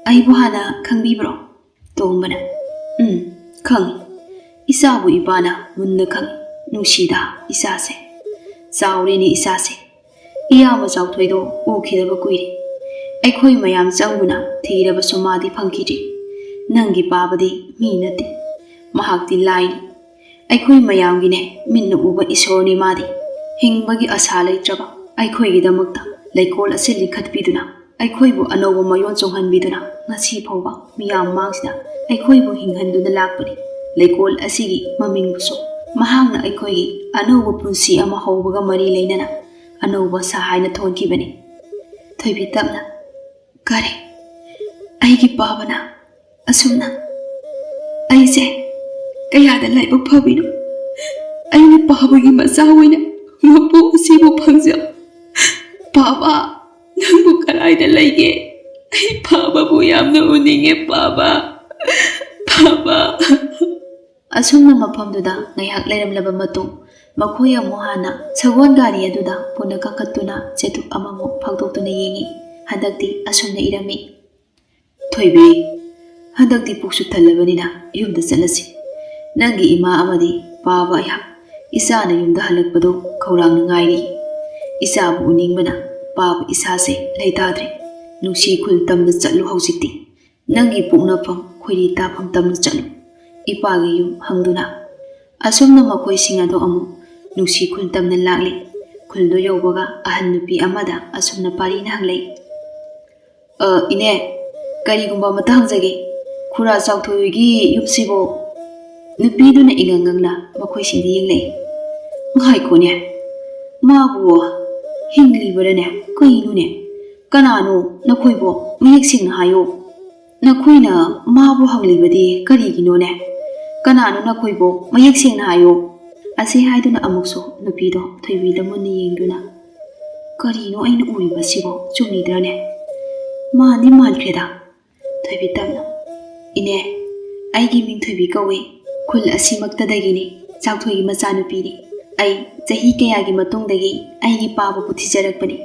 ꯑꯩꯕꯨ ꯍꯥꯟꯅ ꯈꯪꯕꯤꯕ꯭ꯔꯣ?" ꯇꯣꯝꯕꯅ, "ꯎꯝ, ꯈꯪꯉꯤ꯫ ꯏꯆꯥꯕꯨ ꯏꯄꯥꯅ ꯃꯨꯟꯅ ꯈꯪꯉꯤ꯫ ꯅꯨꯡꯁꯤꯗ ꯏꯆꯥꯁꯦ꯫ ꯆꯥꯎꯔꯦꯅꯦ ꯏꯆꯥꯁꯦ꯫ ꯏꯌꯥꯝꯕ ꯆꯥꯎꯊꯣꯏꯗꯣ ꯎꯈꯤꯗꯕ ꯀꯨꯏꯔꯦ꯫ ꯑꯩꯈꯣꯏ ꯃꯌꯥꯝ ꯆꯪꯗꯨꯅ ꯊꯤꯔꯕꯁꯨ ꯃꯥꯗꯤ ꯐꯪꯈꯤꯗ꯭ꯔꯤ꯫ ꯅꯪꯒꯤ ꯄꯥꯕꯗꯤ ꯃꯤ ꯅꯠꯇꯦ꯫ ꯃꯍꯥꯛꯇꯤ ꯂꯥꯏꯅꯤ꯫ ꯑꯩꯈꯣꯏ ꯃꯌꯥꯝꯒꯤꯅꯦ ꯃꯤꯠꯅ ꯎꯕ ꯏꯁꯣꯔꯅꯤ ꯃꯥꯗꯤ꯫ ꯍꯤꯡꯕꯒꯤ ꯑꯁꯥ ꯂꯩꯇ꯭ꯔꯕ ꯑꯩꯈꯣꯏꯒꯤꯗꯃꯛꯇ ꯂꯩꯀꯣꯜ ꯑꯁꯤ ꯂꯤꯡꯈꯠꯄꯤꯗꯨꯅ, ꯑꯩꯈꯣꯏꯕꯨ ꯑꯅꯧꯕ ꯃꯌꯣꯟ ꯆꯣꯡꯍꯟꯕꯤꯗꯨꯅ, ꯉꯁꯤ ꯐꯥꯎꯕ ꯃꯤꯌꯥꯝ ꯃꯥꯡꯁꯤꯗ ꯑꯩꯈꯣꯏꯕꯨ ꯍꯤꯡꯍꯟꯗꯨꯅ ꯂꯥꯛꯄꯅꯤ꯫ ꯂꯩꯀꯣꯜ ꯑꯁꯤꯒꯤ ꯃꯃꯤꯡꯕꯨꯁꯨ ꯃꯍꯥꯛꯅ ꯑꯩꯈꯣꯏꯒꯤ ꯑꯅꯧꯕ ꯄꯨꯟꯁꯤ ꯑꯃ ꯍꯧꯕꯒ ꯃꯔꯤ ꯂꯩꯅꯅ ꯑꯅꯧꯕ ꯁꯥ ꯍꯥꯏꯅ ꯊꯣꯟꯈꯤꯕꯅꯤ꯫ ꯊꯣꯏꯕꯤ ꯇꯞꯅ, "ꯀꯔꯤ? ꯑꯩꯒꯤ ꯄꯥꯕꯅ ꯑꯁꯨꯝꯅ ꯑꯩꯁꯦ ꯀꯌꯥꯗ ꯂꯥꯏꯕꯛ ꯐꯕꯤꯅꯣ? ꯑꯩꯅ ꯄꯥꯕꯒꯤ ꯃꯆꯥ ꯑꯣꯏꯅ ꯃꯄꯣꯛ ꯑꯁꯤꯕꯨ ꯐꯪꯖ꯫ ꯄꯥꯕ, ꯅꯪꯕꯨ ꯀꯗꯥꯏꯗ ꯂꯩꯒꯦ? ꯑꯩ ꯄꯥꯕꯕꯨ ꯌꯥꯝꯅ ꯎꯅꯤꯡꯉꯦ, ꯄꯥꯕ, ꯄꯥꯕ꯫" ꯑꯁꯨꯝꯅ ꯃꯐꯝꯗꯨꯗ ꯉꯥꯏꯍꯥꯛ ꯂꯩꯔꯝꯂꯕ ꯃꯇꯨꯡ, ꯃꯈꯣꯏ ꯑꯃꯨꯛ ꯍꯥꯟꯅ ꯁꯒꯣꯜ ꯒꯥꯔꯤ ꯑꯗꯨꯗ ꯄꯨꯟꯅ ꯀꯥꯈꯠꯇꯨꯅ ꯆꯩꯇꯨꯞ ꯑꯃꯃꯨꯛ ꯐꯥꯎꯗꯣꯛꯇꯨꯅ ꯌꯦꯡꯉꯤ꯫ ꯍꯟꯗꯛꯇꯤ ꯑꯁꯨꯝꯅ ꯏꯔꯝꯃꯤ: "ꯊꯣꯏꯕꯤ, ꯍꯟꯗꯛꯇꯤ ꯄꯨꯛꯁꯨ ꯊꯜꯂꯕꯅꯤꯅ ꯌꯨꯝꯗ ꯆꯠꯂꯁꯤ꯫ ꯅꯪꯒꯤ ꯏꯃꯥ ꯑꯃꯗꯤ ꯄꯥꯕ ꯑꯩꯍꯥꯛ ꯏꯆꯥꯅ ꯌꯨꯝꯗ ꯍꯜꯂꯛꯄꯗꯨ ꯈꯧꯔꯥꯡꯅ ꯉꯥꯏꯔꯤ꯫ ꯏꯆꯥꯕꯨ ꯎꯅꯤꯡꯕꯅ ꯄꯥꯕ ꯏꯁꯥꯁꯦ ꯂꯩꯇꯥꯗ꯭ꯔꯦ꯫ ꯅꯨꯡꯁꯤ ꯈꯨꯜ ꯇꯝꯅ ꯆꯠꯂꯨ ꯍꯧꯖꯤꯛꯇꯤ꯫ ꯅꯪꯒꯤ ꯄꯣꯛꯅꯐꯝ ꯈꯣꯏꯔꯤ ꯇꯥꯐꯝ ꯇꯝꯅ ꯆꯠꯂꯨ꯫ ꯏꯄꯥꯒꯤ ꯌꯨꯝ ꯍꯪꯗꯨꯅ꯫" ꯑꯁꯨꯝꯅ ꯃꯈꯣꯏꯁꯤꯡ ꯑꯗꯨ ꯑꯃꯨꯛ ꯅꯨꯡꯁꯤ ꯈꯨꯜ ꯇꯝꯅ ꯂꯥꯛꯂꯤ꯫ ꯈꯨꯜꯗꯨ ꯌꯧꯕꯒ ꯑꯍꯜ ꯅꯨꯄꯤ ꯑꯃꯗ ꯑꯁꯨꯝꯅ ꯄꯥꯔꯤꯅ ꯍꯪꯂꯛꯏ: "ꯑ, ꯏꯅꯦ, ꯀꯔꯤꯒꯨꯝꯕ ꯑꯃꯇ ꯍꯪꯖꯒꯦ꯫ ꯈꯨꯔꯥ ꯆꯥꯎꯊꯣꯏꯒꯤ ꯌꯨꯝꯁꯤꯕꯨ?" ꯅꯨꯄꯤꯗꯨꯅ ꯏꯉꯪ ꯉꯪꯅ ꯃꯈꯣꯏꯁꯤꯡꯗ ꯌꯦꯡꯂꯛꯏ꯫ "ꯉꯥꯏꯈꯣꯅꯦ, ꯃꯥꯕꯨ ꯍꯤꯡꯂꯤꯕꯔꯅꯦ? ꯀꯩꯅꯣꯅꯦ? ꯀꯅꯥꯅꯣ ꯅꯈꯣꯏꯕꯨ? ꯃꯌꯦꯛ ꯁꯦꯡꯅ ꯍꯥꯏꯌꯣ꯫ ꯅꯈꯣꯏꯅ ꯃꯥꯕꯨ ꯍꯪꯂꯤꯕꯗꯤ ꯀꯔꯤꯒꯤꯅꯣꯅꯦ? ꯀꯅꯥꯅꯣ ꯅꯈꯣꯏꯕꯨ? ꯃꯌꯦꯛ ꯁꯦꯡꯅ ꯍꯥꯏꯌꯣ꯫" ꯑꯁꯤ ꯍꯥꯏꯗꯨꯅ ꯑꯃꯨꯛꯁꯨ ꯅꯨꯄꯤꯗꯣ ꯊꯣꯏꯕꯤꯗ ꯃꯨꯟꯅ ꯌꯦꯡꯗꯨꯅ, "ꯀꯔꯤꯅꯣ ꯑꯩꯅ ꯎꯔꯤꯕꯁꯤꯕꯣ? ꯆꯨꯝꯃꯤꯗ꯭ꯔꯅꯦ?" "ꯃꯥꯟꯗꯤ ꯃꯥꯟꯈ꯭ꯔꯦꯗ꯫" ꯊꯣꯏꯕꯤ ꯇꯞꯅ, "ꯏꯅꯦ, ꯑꯩꯒꯤ ꯃꯤꯡ ꯊꯣꯏꯕꯤ ꯀꯧꯏ꯫ ꯈꯨꯜ ꯑꯁꯤꯃꯛꯇꯗꯒꯤꯅꯤ꯫ ꯆꯥꯎꯊꯣꯏꯒꯤ ꯃꯆꯥꯅꯨꯄꯤꯅꯤ꯫ ꯑꯩ ꯆꯍꯤ ꯀꯌꯥꯒꯤ ꯃꯇꯨꯡꯗꯒꯤ ꯑꯩꯒꯤ ꯄꯥꯕꯕꯨ ꯊꯤꯖꯔꯛꯄꯅꯤ꯫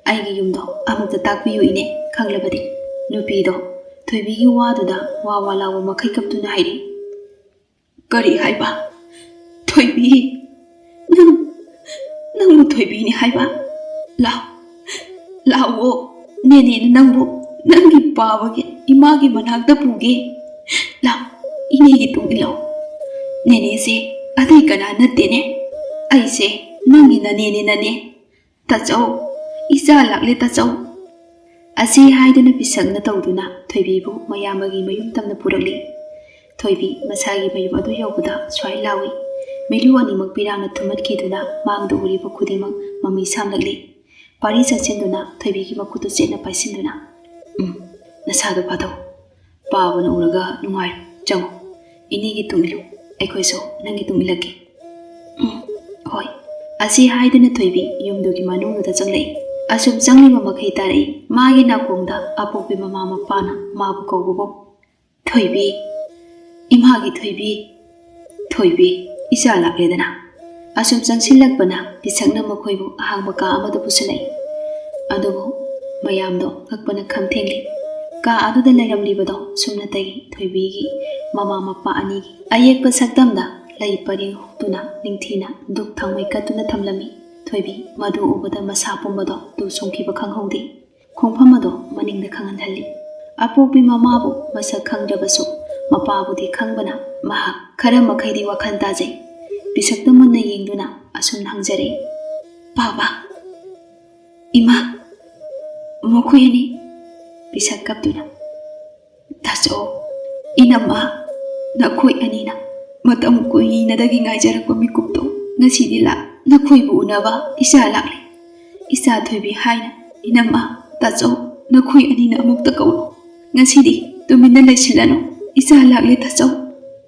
ꯑꯩꯒꯤ ꯌꯨꯝꯗꯣ ꯑꯃꯨꯛꯇ ꯇꯥꯛꯄꯤꯌꯨ ꯏꯅꯦ, ꯈꯪꯂꯕꯗꯤ꯫" ꯅꯨꯄꯤꯗꯣ ꯊꯣꯏꯕꯤꯒꯤ ꯋꯥꯗꯨꯗ ꯋꯥ ꯋꯥ ꯂꯥꯎꯕ ꯃꯈꯩ ꯀꯞꯇꯨꯅ ꯍꯥꯏꯔꯤ꯫ "ꯀꯔꯤ ꯍꯥꯏꯕ? ꯊꯣꯏꯕꯤ? ꯅꯪ, ꯅꯪꯕꯨ ꯊꯣꯏꯕꯤꯅꯤ ꯍꯥꯏꯕ? ꯂꯥꯛꯑꯣ, ꯂꯥꯛꯑꯣ, ꯅꯦꯅꯦꯅ ꯅꯪꯕꯨ ꯅꯪꯒꯤ ꯄꯥꯕꯒꯤ ꯏꯃꯥꯒꯤ ꯃꯅꯥꯛꯇ ꯄꯨꯒꯦ꯫ ꯂꯥꯛꯑꯣ, ꯏꯅꯦꯒꯤ ꯇꯨꯡ ꯏꯜꯂꯣ꯫ ꯅꯦꯅꯦꯁꯦ ꯑꯇꯩ ꯀꯅꯥ ꯅꯠꯇꯦꯅꯦ, ꯑꯩꯁꯦ ꯅꯪꯒꯤ ꯅꯅꯦꯅꯦ, ꯅꯅꯦ꯫ ꯇꯥꯆꯧ, ꯏꯆꯥ ꯂꯥꯛꯂꯦ ꯇꯥꯆꯧ"꯫ ꯑꯁꯤ ꯍꯥꯏꯗꯨꯅ ꯄꯤꯁꯛꯅ ꯇꯧꯗꯨꯅ ꯊꯣꯏꯕꯤꯕꯨ ꯃꯌꯥꯝꯕꯒꯤ ꯃꯌꯨꯝ ꯇꯝꯅ ꯄꯨꯔꯛꯂꯤ꯫ ꯊꯣꯏꯕꯤ ꯃꯁꯥꯒꯤ ꯃꯌꯨꯝ ꯑꯗꯨ ꯌꯧꯕꯗ ꯁ꯭ꯋꯥꯏ ꯂꯥꯎꯏ꯫ ꯃꯤꯠꯂꯨ ꯑꯅꯤꯃꯛ ꯄꯤꯔꯥꯡꯅ ꯊꯨꯝꯃꯠꯈꯤꯗꯨꯅ ꯃꯥꯡꯗ ꯎꯔꯤꯕ ꯈꯨꯗꯤꯡꯃꯛ ꯃꯃꯤ ꯁꯥꯝꯂꯛꯂꯤ꯫ ꯄꯥꯔꯤ ꯆꯪꯁꯤꯟꯗꯨꯅ ꯊꯣꯏꯕꯤꯒꯤ ꯃꯈꯨꯠꯇꯨ ꯆꯦꯠꯅ ꯄꯥꯏꯁꯤꯟꯗꯨꯅ, "ꯎꯝ, ꯅꯁꯥꯗꯣ ꯐꯥꯗꯧ꯫ ꯄꯥꯕꯅ ꯎꯔꯒ ꯅꯨꯡꯉꯥꯏꯔꯣꯏ꯫ ꯆꯪꯉꯣ, ꯏꯅꯦꯒꯤ ꯇꯨꯡ ꯏꯜꯂꯨ, ꯑꯩꯈꯣꯏꯁꯨ ꯅꯪꯒꯤ ꯇꯨꯡ ꯏꯜꯂꯛꯀꯦ"꯫ "ꯎꯝ, ꯍꯣꯏ"꯫ ꯑꯁꯤ ꯍꯥꯏꯗꯨꯅ ꯊꯣꯏꯕꯤ ꯌꯨꯝꯗꯨꯒꯤ ꯃꯅꯨꯡꯗꯨꯗ ꯆꯪꯂꯛꯏ꯫ ꯑꯁꯨꯝ ꯆꯪꯂꯤꯕ ꯃꯈꯩ ꯇꯥꯔꯛꯏ, ꯃꯥꯒꯤ ꯅꯥꯀꯣꯡꯗ ꯑꯄꯣꯛꯄꯤ ꯃꯃꯥ ꯃꯄꯥꯅ ꯃꯥꯕꯨ ꯀꯧꯕꯒꯨꯝ꯫ "ꯊꯣꯏꯕꯤ, ꯏꯃꯥꯒꯤ ꯊꯣꯏꯕꯤ, ꯊꯣꯏꯕꯤ, ꯏꯆꯥ ꯂꯥꯛꯂꯦꯗꯅ"꯫ ꯑꯁꯨꯝ ꯆꯪꯁꯤꯜꯂꯛꯄꯅ ꯄꯤꯁꯛꯅ ꯃꯈꯣꯏꯕꯨ ꯑꯍꯥꯡꯕ ꯀꯥ ꯑꯃꯗ ꯄꯨꯁꯤꯜꯂꯛꯏ꯫ ꯑꯗꯨꯕꯨ ꯃꯌꯥꯝꯗꯣ ꯉꯛꯄꯅ ꯈꯝ ꯊꯦꯡꯂꯤ꯫ ꯀꯥ ꯑꯗꯨꯗ ꯂꯩꯔꯝꯂꯤꯕꯗꯣ ꯁꯨꯞꯅꯇꯒꯤ ꯊꯣꯏꯕꯤꯒꯤ ꯃꯃꯥ ꯃꯄꯥ ꯑꯅꯤꯒꯤ ꯑꯌꯦꯛꯄ ꯁꯛꯇꯝꯗ ꯂꯩ ꯄꯔꯦꯡ ꯍꯨꯛꯇꯨꯅ ꯅꯤꯡꯊꯤꯅ ꯙꯨꯞ ꯊꯥꯎꯃꯩ ꯀꯠꯇꯨꯅ ꯊꯝꯂꯝꯃꯤ꯫ ꯊꯣꯏꯕꯤ ꯃꯗꯨ ꯎꯕꯗ ꯃꯁꯥ ꯄꯨꯝꯕꯗꯣ ꯇꯨ ꯆꯨꯡꯈꯤꯕ ꯈꯪꯍꯧꯗꯦ꯫ ꯈꯣꯡꯐꯝ ꯑꯗꯣ ꯃꯅꯤꯡꯗ ꯈꯪꯍꯟꯍꯜꯂꯤ꯫ ꯑꯄꯣꯛꯄꯤ ꯃꯃꯥꯕꯨ ꯃꯁꯛ ꯈꯪꯗ꯭ꯔꯕꯁꯨ ꯃꯄꯥꯕꯨꯗꯤ ꯈꯪꯕꯅ ꯃꯍꯥꯛ ꯈꯔ ꯃꯈꯩꯗꯤ ꯋꯥꯈꯜ ꯇꯥꯖꯩ꯫ ꯄꯤꯁꯛꯇ ꯃꯨꯟꯅ ꯌꯦꯡꯗꯨꯅ ꯑꯁꯨꯝꯅ ꯍꯪꯖꯔꯛꯏ, "ꯄꯥꯕ, ꯏꯃꯥ, ꯃꯈꯣꯏ ꯑꯅꯤ"꯫ ꯄꯤꯁꯛ ꯀꯞꯇꯨꯅ, "ꯇꯥꯆꯧ, ꯏꯅꯝꯃ, ꯅꯈꯣꯏ ꯑꯅꯤꯅ ꯃꯇꯝ ꯀꯨꯏꯅꯗꯒꯤ ꯉꯥꯏꯖꯔꯛꯄ ꯃꯤꯀꯨꯞꯇꯣ ꯉꯁꯤꯗꯤ ꯂꯥꯛ-, ꯅꯈꯣꯏꯕꯨ ꯎꯅꯕ ꯏꯆꯥ ꯂꯥꯛꯂꯦ꯫ ꯏꯆꯥ ꯊꯣꯏꯕꯤ ꯍꯥꯏꯅ ꯏꯅꯝꯃ, ꯇꯥꯆꯧ, ꯅꯈꯣꯏ ꯑꯅꯤꯅ ꯑꯃꯨꯛꯇ ꯀꯧꯔꯣ꯫ ꯉꯁꯤꯗꯤ ꯇꯨꯃꯤꯟꯅ ꯂꯩꯁꯤꯜꯂꯅꯨ꯫ ꯏꯆꯥ ꯂꯥꯛꯂꯦ ꯇꯥꯆꯧ"꯫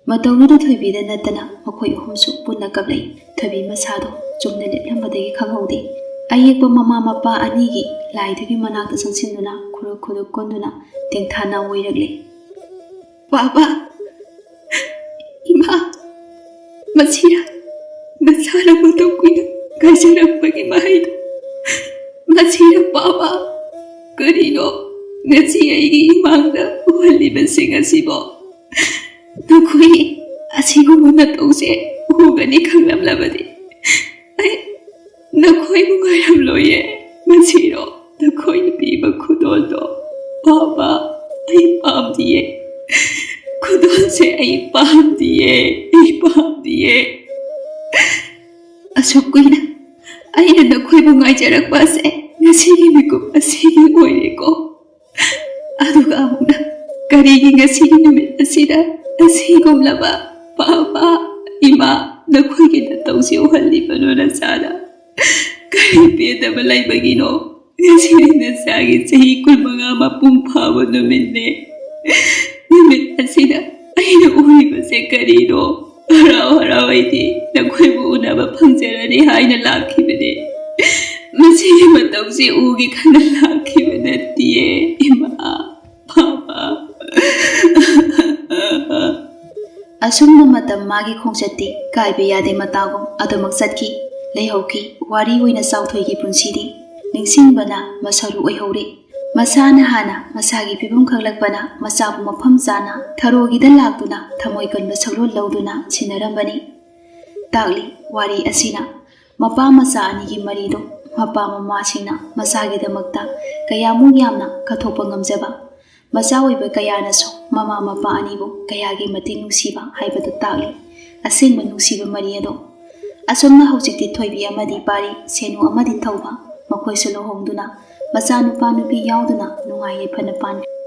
ꯃꯇꯧꯗꯨꯗ ꯊꯣꯏꯕꯤꯗ ꯅꯠꯇꯅ ꯃꯈꯣꯏ ꯑꯍꯨꯝꯁꯨ ꯄꯨꯟꯅ ꯀꯞꯂꯛꯏ꯫ ꯊꯣꯏꯕꯤ ꯃꯁꯥꯗꯣ ꯆꯨꯝꯅ ꯂꯦꯞꯂꯝꯕꯗꯒꯤ ꯈꯪꯍꯧꯗꯦ꯫ ꯑꯌꯦꯛꯄ ꯃꯃꯥ ꯃꯄꯥ ꯑꯅꯤꯒꯤ ꯂꯥꯏꯗꯨꯒꯤ ꯃꯅꯥꯛꯇ ꯆꯪꯁꯤꯟꯗꯨꯅ ꯈꯨꯔꯨ ꯈꯨꯔꯨ ꯀꯨꯟꯗꯨꯅ ꯇꯦꯡꯊꯥ ꯅꯥꯎ ꯑꯣꯏꯔꯛꯂꯦ꯫ "ꯄꯥꯕ, ꯏꯃꯥ, ꯃꯁꯤꯔ ꯅꯁꯥꯅ ꯃꯇꯝ ꯀꯨꯏꯅ ꯉꯥꯏꯖꯔꯝꯕꯒꯤ ꯃꯍꯩꯗꯣ? ꯃꯁꯤꯔ ꯄꯥꯕ? ꯀꯔꯤꯅꯣ ꯉꯁꯤ ꯑꯩꯒꯤ ꯏꯃꯥꯡꯗ ꯎꯍꯜꯂꯤꯕꯁꯤꯡ ꯑꯁꯤꯕꯨ ꯅꯈꯣꯏ ꯑꯁꯤꯒꯨꯝꯕ ꯅꯇꯧꯁꯦ ꯎꯒꯅꯤ ꯈꯪꯂꯝꯂꯕꯗꯤ ꯑꯩ ꯅꯈꯣꯏꯕꯨ ꯉꯥꯏꯔꯝꯂꯣꯏꯌꯦ꯫ ꯃꯁꯤꯔꯣ ꯅꯈꯣꯏꯅ ꯄꯤꯕ ꯈꯨꯗꯣꯜꯗꯣ? ꯄꯥꯕ, ꯑꯩ ꯄꯥꯝꯗꯤꯌꯦ꯫ ꯈꯨꯗꯣꯜꯁꯦ ꯑꯩ ꯄꯥꯝꯗꯤꯌꯦ꯫ ꯑꯩ ꯄꯥꯝꯗꯤꯌꯦ꯫ ꯑꯁꯨꯛ ꯀꯨꯏꯅ ꯑꯩꯅ ꯅꯈꯣꯏꯕꯨ ꯉꯥꯏꯖꯔꯛꯄ ꯑꯁꯦ ꯉꯁꯤꯒꯤ ꯃꯤꯀꯨꯞ ꯑꯁꯤꯒꯤ ꯑꯣꯏꯔꯦꯀꯣ꯫ ꯑꯗꯨꯒ ꯑꯃꯨꯛꯅ ꯀꯔꯤꯒꯤ ꯉꯁꯤꯒꯤ ꯅꯨꯃꯤꯠ ꯑꯁꯤꯗ ꯑꯁꯤꯒꯨꯝꯂꯕ ꯄꯥꯕ, ꯏꯃꯥ, ꯅꯈꯣꯏꯒꯤ ꯅꯇꯧꯁꯤ ꯎꯍꯜꯂꯤꯕꯅꯣ ꯅꯆꯥꯗ? ꯀꯔꯤ ꯄꯦꯟꯗꯕ ꯂꯩꯕꯒꯤꯅꯣ? ꯉꯁꯤꯗꯤ ꯅꯆꯥꯒꯤ ꯆꯍꯤ ꯀꯨꯟꯃꯉꯥ ꯃꯄꯨꯡ ꯐꯥꯕ ꯅꯨꯃꯤꯠꯅꯦ꯫ ꯅꯨꯃꯤꯠ ꯑꯁꯤꯗ ꯑꯩꯅ ꯎꯔꯤꯕꯁꯦ ꯀꯔꯤꯅꯣ? ꯍꯔꯥꯎ ꯍꯔꯥꯎ ꯑꯩꯗꯤ ꯅꯈꯣꯏꯕꯨ ꯎꯅꯕ ꯐꯪꯖꯔꯅꯤ ꯍꯥꯏꯅ ꯂꯥꯛꯈꯤꯕꯅꯦ꯫ ꯃꯁꯤꯒꯤ ꯃꯇꯧꯁꯤ ꯎꯒꯦ ꯈꯟꯅ ꯂꯥꯛꯈꯤꯕ ꯅꯠꯇꯤꯌꯦ, ꯏꯃꯥ, ꯄꯥꯕ꯫ ꯑꯁꯨꯝꯅ ꯃꯇꯝ ꯃꯥꯒꯤ ꯈꯣꯡꯆꯠꯇꯤ ꯀꯥꯏꯕ ꯌꯥꯗꯦ ꯃꯇꯥꯒꯨꯝ ꯑꯗꯨꯃꯛ ꯆꯠꯈꯤ꯫ ꯂꯩꯍꯧꯈꯤ ꯋꯥꯔꯤ ꯑꯣꯏꯅ ꯆꯥꯎꯊꯣꯏꯒꯤ ꯄꯨꯟꯁꯤꯗꯤ꯫ ꯅꯤꯡꯁꯤꯡꯕꯅ ꯃꯁꯥꯔꯨ ꯑꯣꯏꯍꯧꯔꯦ꯫ ꯃꯁꯥꯅ ꯍꯥꯟꯅ ꯃꯁꯥꯒꯤ ꯐꯤꯕꯝ ꯈꯪꯂꯛꯄꯅ ꯃꯆꯥꯕꯨ ꯃꯐꯝ ꯆꯥꯅ ꯊꯔꯣꯒꯤꯗ ꯂꯥꯛꯇꯨꯅ ꯊꯃꯣꯏ ꯀꯟꯕ ꯁꯛꯂꯣꯟ ꯂꯧꯗꯨꯅ ꯁꯤꯟꯅꯔꯝꯕꯅꯤ꯫ ꯇꯥꯛꯂꯤ ꯋꯥꯔꯤ ꯑꯁꯤꯅ ꯃꯄꯥ ꯃꯆꯥ ꯑꯅꯤꯒꯤ ꯃꯔꯤꯗꯣ꯫ ꯃꯄꯥ ꯃꯃꯥꯁꯤꯡꯅ ꯃꯆꯥꯒꯤꯗꯃꯛꯇ ꯀꯌꯥꯃꯨꯛ ꯌꯥꯝꯅ ꯀꯠꯊꯣꯛꯄ ꯉꯝꯖꯕ, ꯃꯆꯥ ꯑꯣꯏꯕ ꯀꯌꯥꯅꯁꯨ ꯃꯃꯥ ꯃꯄꯥ ꯑꯅꯤꯕꯨ ꯀꯌꯥꯒꯤ ꯃꯇꯤꯛ ꯅꯨꯡꯁꯤꯕ ꯍꯥꯏꯕꯗꯨ ꯇꯥꯛꯂꯤ ꯑꯁꯦꯡꯕ ꯅꯨꯡꯁꯤꯕ ꯃꯔꯤ ꯑꯗꯣ꯫ ꯑꯁꯨꯝꯅ ꯍꯧꯖꯤꯛꯇꯤ ꯊꯣꯏꯕꯤ ꯑꯃꯗꯤ ꯄꯥꯔꯤ, ꯁꯦꯅꯨ ꯑꯃꯗꯤ ꯊꯧꯕ, ꯃꯈꯣꯏꯁꯨ ꯂꯨꯍꯣꯡꯗꯨꯅ ꯃꯆꯥꯅꯨꯄꯥ ꯅꯨꯄꯤ ꯌꯥꯎꯗꯨꯅ ꯅꯨꯡꯉꯥꯏ ꯌꯥꯏꯐꯅ ꯄꯥꯟꯈ꯭ꯔꯦ꯫